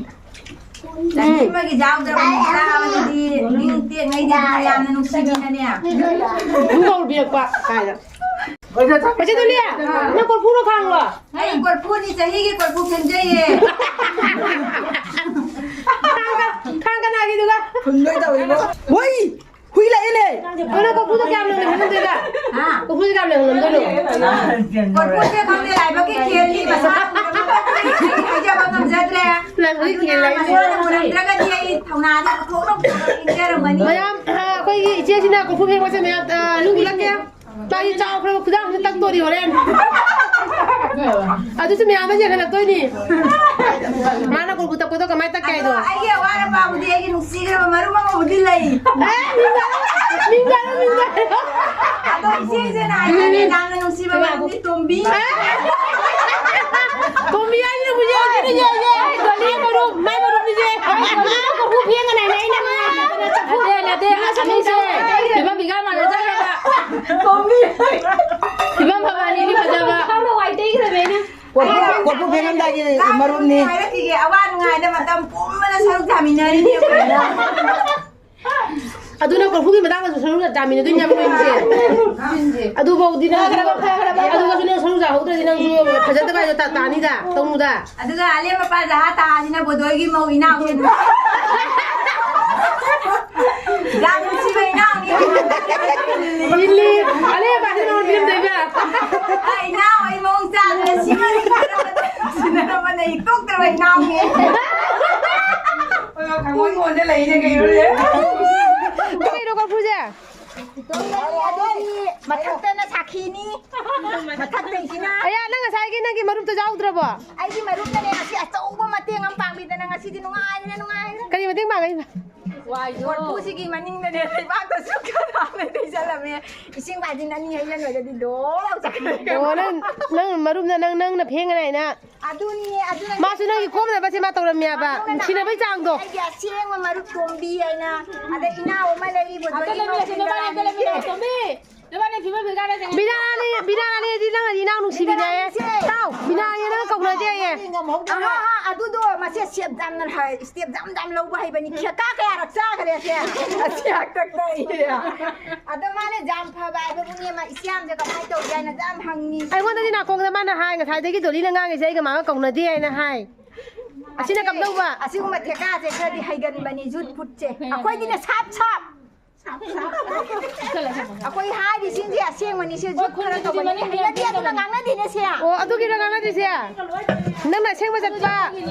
ꯆꯍꯤ ꯑꯃꯒꯤ ꯆꯥꯗꯕꯅꯤ ꯆꯥꯕꯁꯤꯗꯤ ꯅꯤꯡ ꯇꯦꯛꯉꯩꯗꯤ ꯌꯥꯝꯅ ꯅꯨꯡꯁꯤꯕꯤꯅꯅꯦ꯫ ꯑꯗꯨꯝ ꯀꯧꯕꯤꯔꯛꯄ ꯀꯥꯏꯅ꯫ ꯃꯆꯦ ꯇꯣꯂꯤ, ꯅꯪ ꯀꯣꯔꯐꯨꯔꯣ ꯈꯥꯡꯂꯣ? ꯑꯩ ꯀꯣꯔꯐꯨꯅꯤ, ꯆꯍꯤꯒꯤ ꯀꯣꯔꯐꯨ ꯐꯦꯡꯖꯩꯌꯦ꯫ ꯈꯥꯡ ꯀ-, ꯈꯥꯡ ꯀꯅꯥꯒꯤꯗꯨꯒ? ꯐꯨꯟꯗꯣꯏ ꯇꯧꯏꯕꯣ꯫ ꯍꯣꯏ! ꯍꯨꯏ ꯂꯥꯛꯑꯦꯅꯦ! ꯀꯩꯅꯣ, ꯀꯣꯔꯐꯨꯗꯣ ꯀꯌꯥꯝ ꯌꯥꯝꯅ ꯍꯦꯜꯂꯝꯗꯣꯏꯕ? ꯍꯥ? ꯀꯣꯔꯐꯨꯗꯣ ꯀꯌꯥꯝ ꯌꯥꯝꯅ ꯍꯦꯜꯂꯝꯗꯣꯏꯅꯣ? ꯀꯣꯔꯐꯨꯁꯦ ꯈꯪꯗꯦ, ꯂꯥꯏꯕꯛꯀꯤ ꯈꯦꯜꯂꯤ, ꯃꯁꯥ ꯄꯨꯝꯅꯃꯛꯇꯤ ꯑꯩ ꯍꯥꯏꯖꯕ ꯉꯝꯖꯗ꯭ꯔꯦ꯫ ꯂꯥꯏꯕꯛꯀꯤ ꯈꯦꯜ ꯍꯥꯏꯁꯦ꯫ ꯃꯁꯥꯅ ꯃꯨꯜꯂꯝꯗ꯭ꯔꯒꯗꯤ ꯑꯩ ꯊꯧꯅꯥꯗꯤ ꯄꯨꯊꯣꯛꯅ ꯄꯨꯊꯣꯛꯅ ꯏꯟꯖꯔꯝꯒꯅꯤ꯫ ꯃꯌꯥꯝ, ꯑ, ꯑꯩꯈꯣꯏꯒꯤ ꯏꯆꯦꯁꯤꯅ ꯀꯣꯔꯐꯨ ꯐꯦꯡꯕꯁꯦ ꯃꯌꯥꯝ, ꯑ, ꯂꯨ ꯎꯠꯂꯛꯀꯦ꯫ ꯃꯥꯒꯤ ꯆꯥꯎꯈ꯭ꯔꯕ ꯈꯨꯗꯥꯡꯁꯦ ꯇꯛꯇꯣꯔꯤ ꯍꯣꯔꯦꯟ꯫ ꯑꯗꯨꯁꯨ ꯃꯌꯥꯝꯅ ꯌꯦꯡꯍꯜꯂꯛꯇꯣꯏꯅꯤ꯫ ꯃꯥꯅ ꯀꯣꯔꯐꯨ ꯇꯛꯄꯗꯣ ꯀꯃꯥꯏꯅ ꯇꯛꯀꯦ ꯍꯥꯏꯗꯣ꯫ ꯑꯗꯣ ꯑꯩꯒꯤ ꯑꯋꯥꯠ ꯑꯄꯥꯕꯨꯗꯤ ꯑꯩꯒꯤ ꯅꯨꯡꯁꯤꯈ꯭ꯔꯕ ꯃꯔꯨꯞ ꯑꯃꯕꯨꯗꯤ ꯂꯩ꯫ ꯑꯦ, ꯃꯤꯡ ꯍꯥꯏꯔꯣ, ꯃꯤꯡ ꯍꯥꯏꯔꯣ, ꯃꯤꯡ ꯍꯥꯏꯔꯣ꯫ ꯑꯗꯣ ꯏꯆꯦꯁꯦ ꯅꯍꯥꯟ ꯌꯥꯝꯅ ꯅꯨꯡꯁꯤꯕ ꯃꯔꯝꯗꯤ ꯇꯣꯝꯕꯤ꯫ ꯇꯣꯝꯕꯤ ꯍꯥꯏꯁꯤꯅ ꯍꯧꯖꯤꯛ ꯍꯧꯖꯤꯛ ꯍꯧꯖꯤꯛ ꯍꯧꯖꯤꯛ ꯃꯥꯏ ꯃꯔꯨꯞ, ꯃꯥꯏ ꯃꯔꯨꯞꯅꯤꯁꯦ꯫ ꯀꯣꯔꯐꯨ ꯐꯦꯡꯒꯅꯤ ꯍꯥꯏꯅ ꯑꯩꯅ ꯅꯠꯇꯦ, ꯅꯠꯇꯦ, ꯑꯅꯤꯁꯦ ꯐꯤꯕꯝ ꯐꯤꯒꯥ ꯃꯥꯟꯅꯖꯈ꯭ꯔꯕ꯫ ꯇꯣꯝꯕꯤ꯫ ꯐꯤꯕꯝ ꯐꯕ ꯑꯅꯤꯗꯤ ꯐꯖꯕ꯫ ꯈꯥꯎꯅ ꯋꯥꯏ ꯇꯩꯈ꯭ꯔꯕ ꯑꯩꯅ꯫ ꯀꯣꯔꯐꯨ, ꯀꯣꯔꯐꯨ ꯐꯦꯡꯉꯝꯗꯥꯏꯒꯤ ꯃꯔꯨꯞꯅꯤ꯫ ꯍꯥꯏꯔꯛꯈꯤꯒꯦ, ꯑꯋꯥ ꯅꯨꯡꯉꯥꯏꯗ ꯃꯇꯝ ꯄꯨꯝꯕꯗ ꯁꯔꯨꯛ ꯌꯥꯃꯤꯟꯅꯔꯤꯅꯦ ꯑꯩꯈꯣꯏ꯫ ꯑꯗꯨꯅ ꯀꯣꯔꯐꯨꯒꯤ ꯃꯇꯥꯡꯗꯁꯨ ꯁꯔꯨꯛ ꯌꯥꯃꯤꯟꯅꯗꯣꯏꯅꯦꯕ ꯑꯩꯈꯣꯏꯅꯤꯁꯦ꯫ ꯑꯗꯨꯐꯥꯎꯗꯤ ꯅꯪ, ꯑꯗꯨꯒꯁꯨ ꯅꯪ ꯁꯔꯨꯛ ꯌꯥꯍꯧꯗ꯭ꯔꯗꯤ ꯅꯪꯁꯨ ꯐꯖꯗꯕ ꯍꯥꯏꯗꯣ ꯇꯥ-, ꯇꯥꯅꯤꯗ, ꯇꯧꯅꯨꯗ꯫ ꯑꯗꯨꯒ ꯑꯂꯦꯝ ꯃꯄꯥ ꯖꯍꯥ ꯇꯥꯍꯥꯁꯤꯅ ꯕꯣꯗꯣꯏꯒꯤ ꯃꯧ ꯏꯅꯥꯎꯁꯦ꯫ ꯌꯥꯝ ꯅꯨꯡꯁꯤꯕ ꯏꯅꯥꯎꯅꯤ꯫ ꯏꯜꯂꯤ, ꯑꯂꯦꯝ ꯃꯄꯥꯁꯤꯅ ꯃꯉꯣꯟꯗ ꯄꯤꯔꯝꯗꯣꯏꯕ꯫ ꯑ, ꯏꯅꯥꯎ, ꯑꯩ ꯃꯑꯣꯡ ꯆꯥꯗꯅ ꯁꯤꯃ ꯁꯤꯟꯅꯔꯝꯕꯅ ꯏꯇꯣꯛꯇ꯭ꯔꯕ ꯏꯅꯥꯎꯅꯤ꯫ ꯊꯃꯣꯏꯉꯣꯟꯗ ꯂꯩꯔꯦ ꯀꯩꯅꯣꯅꯦ꯫ ꯀꯩꯅꯣ ꯀꯣꯔꯐꯨꯁꯦ? ꯃꯊꯛꯇꯅ ꯁꯥꯈꯤꯅꯤ꯫ ꯃꯊꯛꯇꯩꯁꯤꯅ꯫ ꯑꯌꯥ, ꯅꯪ ꯉꯁꯥꯏꯒꯤ ꯅꯪꯒꯤ ꯃꯔꯨꯞꯇꯣ ꯌꯥꯎꯗ꯭ꯔꯕꯣ? ꯑꯩꯒꯤ ꯃꯔꯨꯞꯅꯅꯦ ꯉꯁꯤ ꯑꯆꯧꯕ ꯃꯇꯦꯡ ꯑꯃ ꯄꯥꯡꯕꯤꯗꯅ ꯉꯁꯤꯗꯤ ꯅꯨꯡꯉꯥꯏꯈ꯭ꯔꯦ, ꯅꯨꯡꯉꯥꯏꯈ꯭ꯔꯦ꯫ ꯀꯔꯤ ꯃꯇꯦꯡ ꯄꯥꯡꯉꯛꯏꯕ? ꯀꯣꯔꯐꯨꯁꯤꯒꯤ ꯃꯅꯤꯡꯗꯅꯦ ꯂꯩꯕꯥꯛꯇꯁꯨ ꯈꯔ ꯍꯥꯞꯅ ꯇꯩꯁꯜꯂꯝꯃꯦ꯫ ꯏꯁꯤꯡ ꯕꯥꯜꯇꯤꯟ ꯑꯅꯤ ꯍꯩꯖꯤꯟꯕꯗꯗꯤ ꯗꯣ ꯂꯥꯎ ꯆꯠꯈ꯭ꯔꯦ꯫ ꯑꯣ, ꯅꯪ, ꯅꯪ ꯃꯔꯨꯞꯅ ꯅꯪ, ꯅꯪꯅ ꯐꯦꯡꯉꯅꯤ ꯍꯥꯏꯅ ꯑꯗꯨꯅꯤ, ꯑꯗꯨꯅ ꯃꯥꯁꯨ ꯅꯪꯒꯤ ꯀꯣꯝꯅꯕꯁꯦ ꯃꯥ ꯇꯧꯔꯝꯃꯦꯕ, ꯅꯨꯡꯁꯤꯅꯕꯩ ꯆꯥꯡꯗꯣ꯫ ꯑꯩꯒꯤ ꯑꯁꯦꯡꯕ ꯃꯔꯨꯞ ꯇꯣꯝꯕꯤ ꯍꯥꯏꯅ꯫ ꯑꯗ ꯏꯅꯥꯎ ꯑꯃ ꯂꯩꯔꯤꯕ ꯑꯝꯇ ꯂꯩꯃꯤꯟꯅꯁꯦ, ꯅꯣꯏꯕꯥꯅꯤ ꯑꯝꯇ ꯂꯩꯃꯤꯟꯅꯁꯦ, ꯇꯣꯝꯕꯤ꯫ ꯅꯣꯏꯕꯥꯅꯤ ꯐꯤꯕꯝ ꯐꯤꯒꯥꯔꯁꯦ꯫ ꯕꯤꯅꯥꯔꯥꯅꯤ, ꯕꯤꯅꯥꯔꯥꯅꯤ, ꯑꯗꯨꯗꯤ ꯅꯪ ꯏꯅꯥꯎ ꯅꯨꯡꯁꯤꯕꯤꯅꯦ꯫ ꯕꯤꯅꯥꯔꯥꯅꯤꯁꯦ꯫ ꯇꯥꯎ, ꯕꯤꯅꯥꯔꯥꯅꯤ ꯅꯪ ꯀꯧꯅꯗꯦ ꯍꯥꯏꯌꯦ꯫ ꯑꯍꯥ, ꯑꯍꯥ, ꯑꯗꯨꯗꯣ ꯃꯁꯦ ꯁꯦꯞ ꯌꯥꯝꯅ ꯍꯥꯏ, ꯁ꯭ꯇꯦꯞ ꯌꯥꯝ ꯌꯥꯝ ꯂꯧꯕ ꯍꯩꯕꯅꯤ꯫ ꯈꯦꯀꯥ ꯀꯌꯥꯔꯛ ꯆꯥꯈ꯭ꯔꯦ ꯑꯁꯦ? ꯑꯁꯤ ꯍꯥꯛꯇꯛꯇ ꯑꯩ꯫ ꯑꯗꯣ ꯃꯥꯅ ꯌꯥꯝ ꯐꯕ ꯍꯥꯏꯕꯕꯨꯅꯦ, ꯃꯥ ꯏꯆꯦ ꯌꯥꯝꯁꯦ ꯀꯃꯥꯏꯅ ꯇꯧꯒꯦ ꯍꯥꯏꯅ ꯌꯥꯝ ꯍꯪꯉꯤ꯫ ꯑꯩꯉꯣꯟꯗꯗꯤ ꯅꯥꯀꯣꯡꯗ ꯃꯥꯅ ꯍꯥꯏ, ꯉꯁꯥꯏꯗꯒꯤ ꯗꯣꯂꯤꯅ ꯉꯥꯡꯉꯤꯁꯦ ꯑꯩꯒ ꯃꯥꯒ ꯀꯧꯅꯗꯦ ꯍꯥꯏꯅ ꯍꯥꯏ꯫ ꯑꯁꯤꯅ ꯀꯝꯗꯧꯕ? ꯑꯁꯤꯒꯨꯝꯕ ꯊꯦꯀꯥꯁꯦ ꯈꯔꯗꯤ ꯍꯩꯒꯟꯕꯅꯤ, ꯖꯨꯠ ꯐꯨꯠꯁꯦ꯫ ꯑꯩꯈꯣꯏꯗꯤꯅꯦ ꯁꯥꯞ ꯁꯥꯞ꯫ ꯑꯩꯈꯣꯏ ꯍꯥꯏꯔꯤꯁꯤꯡꯁꯦ ꯑꯁꯦꯡꯕꯅꯤ, ꯁꯦ ꯖꯨꯠ ꯈꯔ ꯇꯧꯕꯅꯤ꯫ ꯍꯩꯅꯗꯦ, ꯑꯗꯨꯅ ꯉꯥꯡꯅꯗꯦꯅꯦ ꯁꯦ꯫ ꯑꯣ, ꯑꯗꯨꯒꯤꯔ ꯉꯥꯡꯅꯗ꯭ꯔꯤꯁꯦ? ꯅꯪꯅ ꯑꯁꯦꯡꯕ ꯆꯠꯄ?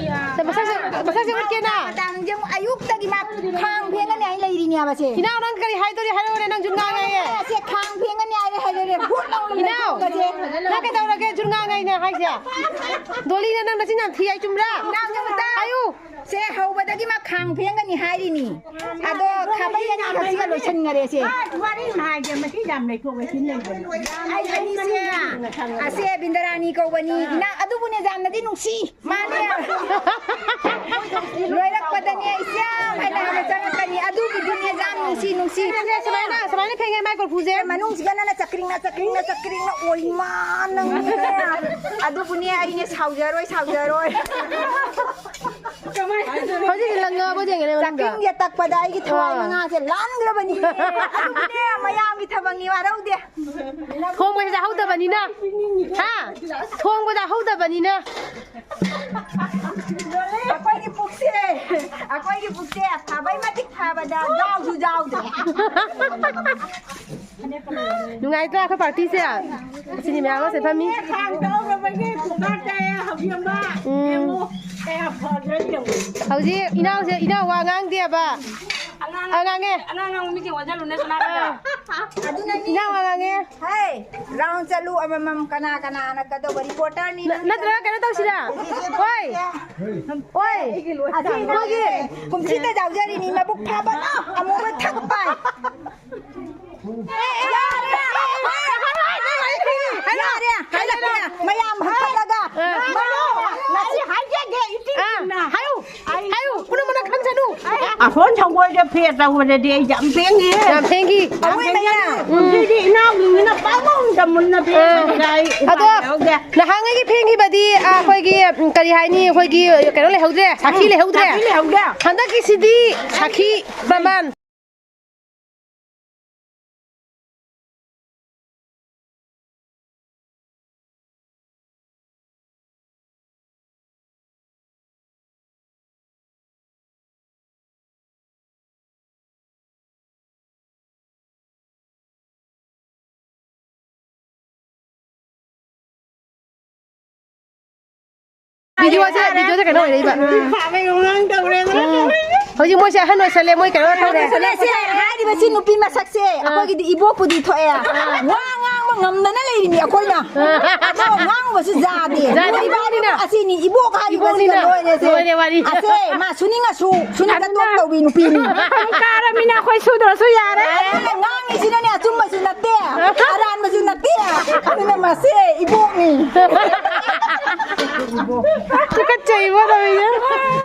ꯁꯦ, ꯃꯁꯛꯁꯦ, ꯃꯁꯛꯁꯦ ꯎꯠꯀꯦꯅ? ꯃꯇꯥꯡꯁꯦ ꯑꯃꯨꯛ ꯑꯌꯨꯛꯇꯒꯤ ꯃꯥ ꯈꯥꯡ ꯐꯦꯡꯒꯅꯤ ꯍꯥꯏꯅ ꯂꯩꯔꯤꯅꯦꯕ ꯁꯦ꯫ ꯏꯅꯥꯎ, ꯅꯪ ꯀꯔꯤ ꯍꯥꯏꯗꯣꯔꯤ ꯍꯥꯏꯔꯛꯑꯣꯅꯦ, ꯅꯪꯁꯨ ꯉꯥꯡꯉꯦ꯫ ꯁꯦ ꯈꯥꯡ ꯐꯦꯡꯒꯅꯤ ꯍꯥꯏꯔꯦ, ꯍꯥꯏꯔꯦ, ꯚꯨꯠ ꯂꯥꯎꯅ ꯏꯅꯥꯎ, ꯂꯩꯊꯣꯛꯄꯁꯦ꯫ ꯅꯪ ꯀꯩꯗꯧꯔꯒꯦ? ꯖꯨꯠ ꯉꯥꯡꯉꯦ ꯑꯩꯅ ꯍꯥꯏꯁꯦ꯫ ꯗꯣꯂꯤꯅ ꯅꯪ ꯅꯆꯤꯟ ꯌꯥꯝ ꯊꯤ ꯍꯥꯏ, ꯆꯨꯝꯕ꯭ꯔꯥ? ꯏꯅꯥꯎ, ꯅꯪ ꯇꯥꯎ꯫ ꯍꯥꯏꯌꯨ꯫ ꯁꯦ ꯍꯧꯕꯗꯒꯤ ꯃꯥ ꯈꯥꯡ ꯐꯦꯡꯒꯅꯤ ꯍꯥꯏꯔꯤꯅꯤ꯫ ꯑꯗꯣ ꯈꯥꯕꯩ ꯑꯅꯤ ꯈꯛꯁꯤꯒ ꯂꯣꯏꯁꯤꯟꯈꯔꯦ ꯁꯦ꯫ ꯑ, ꯋꯥꯔꯤ ꯑꯃ ꯍꯥꯏꯒꯦ, ꯃꯁꯤ ꯌꯥꯝ ꯂꯩꯊꯣꯛꯑꯦ, ꯁꯤ ꯂꯩꯕꯅꯤ꯫ ꯑꯩ ꯑꯅꯤꯁꯦ, ꯑꯁꯦ ꯕꯤꯟꯗꯔꯥꯅꯤ ꯀꯧꯕꯅꯤ꯫ ꯏꯅꯥ, ꯑꯗꯨꯕꯨꯅꯦ ꯌꯥꯝꯅꯗꯤ ꯅꯨꯡꯁꯤ꯫ ꯃꯥꯅꯦ꯫ ꯂꯣꯏꯔꯛꯄꯗꯅꯦ ꯏꯆꯦ ꯍꯥꯏꯅ ꯍꯥꯟꯅ ꯆꯪꯉꯛꯀꯅꯤ꯫ ꯑꯗꯨꯒꯤꯗꯨꯅꯦ ꯌꯥꯝ ꯅꯨꯡꯁꯤ, ꯅꯨꯡꯁꯤ꯫ ꯁꯦ, ꯁꯨꯃꯥꯏꯅ, ꯁꯨꯃꯥꯏꯅ ꯐꯦꯡꯉꯦ ꯃꯥꯏ ꯀꯣꯔꯐꯨꯁꯦ꯫ ꯃꯅꯨꯡꯁꯤꯒꯅꯅ ꯆꯀ꯭ꯔꯤꯡꯅ, ꯆꯀ꯭ꯔꯤꯡꯅ, ꯆꯀ꯭ꯔꯤꯡꯅ ꯑꯣꯏ ꯃꯥ ꯅꯪꯅꯦ꯫ ꯑꯗꯨꯕꯨꯅꯦ ꯑꯩꯅꯦ ꯁꯥꯎꯖꯔꯣꯏ, ꯁꯥꯎꯖꯔꯣꯏ꯫ ꯍꯧꯖꯤꯛꯇꯤ ꯂꯪꯉꯛꯑꯕ ꯌꯦꯡꯒꯦꯅꯦ ꯃꯅꯨꯡꯗ꯫ ꯆꯥꯛꯈꯨꯝꯁꯦ ꯇꯛꯄꯗ ꯑꯩꯒꯤ ꯊꯋꯥꯏ ꯑꯥ꯫ ꯃꯉꯥꯁꯦ ꯂꯥꯟꯈ꯭ꯔꯕꯅꯤ꯫ ꯑꯗꯨꯕꯨꯅꯦ ꯃꯌꯥꯝꯒꯤ ꯊꯕꯛꯅꯤ, ꯋꯥꯔꯧꯗꯦ꯫ ꯊꯣꯡꯕꯁꯦ ꯆꯥꯍꯧꯗꯕꯅꯤꯅ꯫ ꯍꯥ? ꯊꯣꯡꯕ ꯆꯥꯍꯧꯗꯕꯅꯤꯅ꯫ ꯑꯩꯈꯣꯏꯒꯤ ꯄꯨꯛꯁꯦ, ꯑꯩꯈꯣꯏꯒꯤ ꯄꯨꯛꯁꯦ ꯐꯕꯩ ꯃꯇꯤꯛ ꯐꯕꯗ ꯌꯥꯎꯁꯨ ꯌꯥꯎꯗ꯭ꯔꯦ꯫ ꯅꯨꯡꯉꯥꯏꯇ꯭ꯔꯥ ꯑꯩꯈꯣꯏ ꯄꯥꯔꯇꯤꯁꯦ? ꯁꯤꯅꯤ ꯃꯌꯥꯝ ꯑꯃꯁꯦ ꯐꯝꯃꯤ꯫ ꯈꯥꯡ ꯇꯧꯔꯕꯒꯤ ꯀꯨꯀꯔ ꯇꯥꯏ ꯍꯧꯖꯤꯛ ꯑꯃ꯫ ꯎꯝ꯫ ꯌꯦꯡꯉꯨ, ꯀꯌꯥ ꯐꯗ꯭ꯔꯦ ꯌꯦꯡꯉꯨ꯫ ꯍꯧꯖꯤꯛ ꯏꯅꯥꯎꯁꯦ, ꯏꯅꯥꯎ ꯋꯥ ꯉꯥꯡꯗꯦꯕ꯫ ꯑꯉꯥꯡ, ꯑꯉꯥꯡꯉꯦ꯫ ꯑꯉꯥꯡ ꯉꯥꯡꯕ ꯃꯤꯁꯦ ꯋꯥꯖꯜꯂꯨꯅꯦ ꯁꯅꯥ꯫ ꯑꯥ꯫ ꯏꯅꯥꯎ ꯋꯥ ꯉꯥꯡꯉꯦ꯫ ꯍꯦ, ꯔꯥꯎꯟ ꯆꯠꯂꯨ ꯑꯃꯃꯝ, ꯀꯅꯥ ꯀꯅꯥꯅ ꯀꯗꯧꯕ ꯔꯤꯄꯣꯔꯇꯔꯅꯤ ꯅ-, ꯅꯪ? ꯅꯠꯇ꯭ꯔꯒ ꯀꯩꯅꯣ ꯇꯧꯁꯤꯔꯥ? ꯍꯣꯏ꯫ ꯍꯣꯏ꯫ ꯑꯁꯤ ꯑꯩꯈꯣꯏꯒꯤ ꯀꯨꯝꯁꯤꯗ ꯌꯥꯎꯖꯔꯤꯅꯤ, ꯃꯕꯨꯛ ꯐꯕ ꯑꯃꯨꯕ ꯊꯛ ꯄꯥꯏ꯫ ꯌꯥꯔꯦ, ꯌꯥꯔꯦ, ꯌꯥꯔꯦ, ꯃꯌꯥꯝ ꯍꯟꯊꯠꯂꯒ꯫ ꯑ꯫ ꯃꯔꯨ, ꯉꯁꯤ ꯍꯥꯏꯖꯒꯦ, ꯏꯆꯤꯟ ꯑ, ꯏꯅꯥꯎ꯫ ꯍꯥꯏꯌꯨ, ꯑꯩ ꯍꯥꯏꯌꯨ, ꯄꯨꯝꯅꯃꯛꯅ ꯈꯪꯁꯅꯨ꯫ ꯑꯁꯣꯟ ꯁꯪꯒꯣꯏꯗ ꯐꯦ ꯇꯧꯕꯗꯗꯤ ꯑꯩ ꯌꯥꯝ ꯐꯦꯡꯉꯤ꯫ ꯌꯥꯝ ꯐꯦꯡꯈꯤ꯫ ꯌꯥꯝ ꯐꯦꯡꯉꯤ꯫ ꯎꯝ꯫ ꯀꯨꯝꯁꯤꯗꯤ ꯏꯅꯥꯎꯁꯤꯡꯁꯤꯅ ꯄꯥꯛꯂꯣꯡꯗ ꯃꯨꯟꯅ ꯐꯦꯡꯕꯁꯤꯗ ꯑ꯫ ꯑꯩ ꯏꯄꯥ ꯑꯗꯣ ꯂꯩꯍꯧꯗꯦ꯫ ꯅꯍꯥꯟꯉꯩꯒꯤ ꯐꯦꯡꯈꯤꯕꯗꯤ, ꯑ, ꯑꯩꯈꯣꯏꯒꯤ, ꯎꯝ, ꯀꯔꯤ ꯍꯥꯏꯅꯤ, ꯑꯩꯈꯣꯏꯒꯤ ꯀꯩꯅꯣ ꯂꯩꯍꯧꯗ꯭ꯔꯦ, ꯁꯥꯈꯤ ꯎꯝ, ꯂꯩꯍꯧꯗ꯭ꯔꯦ꯫ ꯁꯥꯈꯤ ꯂꯩꯍꯧꯗꯦ꯫ ꯍꯟꯗꯛꯀꯤꯁꯤꯗꯤ ꯁꯥꯈꯤ ꯃꯃꯥꯟ꯫ ꯚꯤꯗꯤꯑꯣꯁꯦ, ꯚꯤꯗꯤꯑꯣꯁꯦ ꯀꯩꯅꯣ ꯑꯣꯏꯔꯛꯏꯕ꯫ ꯎꯝ꯫ ꯍꯧꯖꯤꯛ ꯃꯣꯏꯁꯦ ꯑꯍꯟ ꯑꯣꯏꯁꯜꯂꯦ, ꯃꯣꯏ ꯀꯩꯅꯣ ꯇꯧꯔꯦ꯫ ꯁꯦ, ꯍꯥꯏꯔꯤꯕꯁꯤ ꯅꯨꯄꯤ ꯃꯁꯛꯁꯦ ꯑꯥ꯫ ꯑꯩꯈꯣꯏꯒꯤꯗꯤ ꯏꯕꯣꯛꯄꯨꯗꯤ ꯊꯣꯛꯑꯦ꯫ ꯑꯥ꯫ ꯋꯥ ꯉꯥꯡꯕ ꯉꯝꯗꯅ ꯂꯩꯔꯤꯅꯤ ꯑꯩꯈꯣꯏꯅ꯫ ꯑꯗꯣ ꯉꯥꯡꯉꯨꯕꯁꯨ ꯌꯥꯗꯦ꯫ ꯌꯥꯗꯦ, ꯂꯣꯏꯔꯤꯕ ꯏꯕꯣꯛꯅꯤꯅ꯫ ꯑꯁꯤꯅꯤ, ꯏꯕꯣꯛ ꯍꯥꯏꯔꯤꯕꯁꯤꯅ ꯏꯕꯣꯛꯅꯤꯅ꯫ ꯂꯣꯏꯔꯦꯁꯦ꯫ ꯂꯣꯏꯔꯦ ꯋꯥꯔꯤ꯫ ꯑꯁꯦ ꯃꯥ ꯁꯨꯅꯤꯡꯉꯁꯨ ꯁꯨꯅꯤꯡꯗ ꯑꯗꯨꯅ ꯇꯣꯛ ꯇꯧꯕꯤ ꯅꯨꯄꯤꯅꯤ꯫ ꯀꯥꯔꯃꯤꯅ ꯑꯩꯈꯣꯏ ꯁꯨꯗ꯭ꯔꯁꯨ ꯌꯥꯔꯦ꯫ ꯑꯗꯨꯅ ꯉꯥꯡꯉꯤꯁꯤꯅꯅꯦ ꯑꯆꯨꯝꯕꯁꯨ ꯅꯠꯇꯦ, ꯑꯔꯥꯟꯕꯁꯨ ꯅꯠꯇꯦ꯫ ꯑꯗꯨꯅ ꯃꯁꯦ ꯏꯕꯣꯛꯅꯤ꯫ ꯇꯨꯀꯠꯆꯩꯕꯣ ꯇꯧꯔꯤꯁꯦ꯫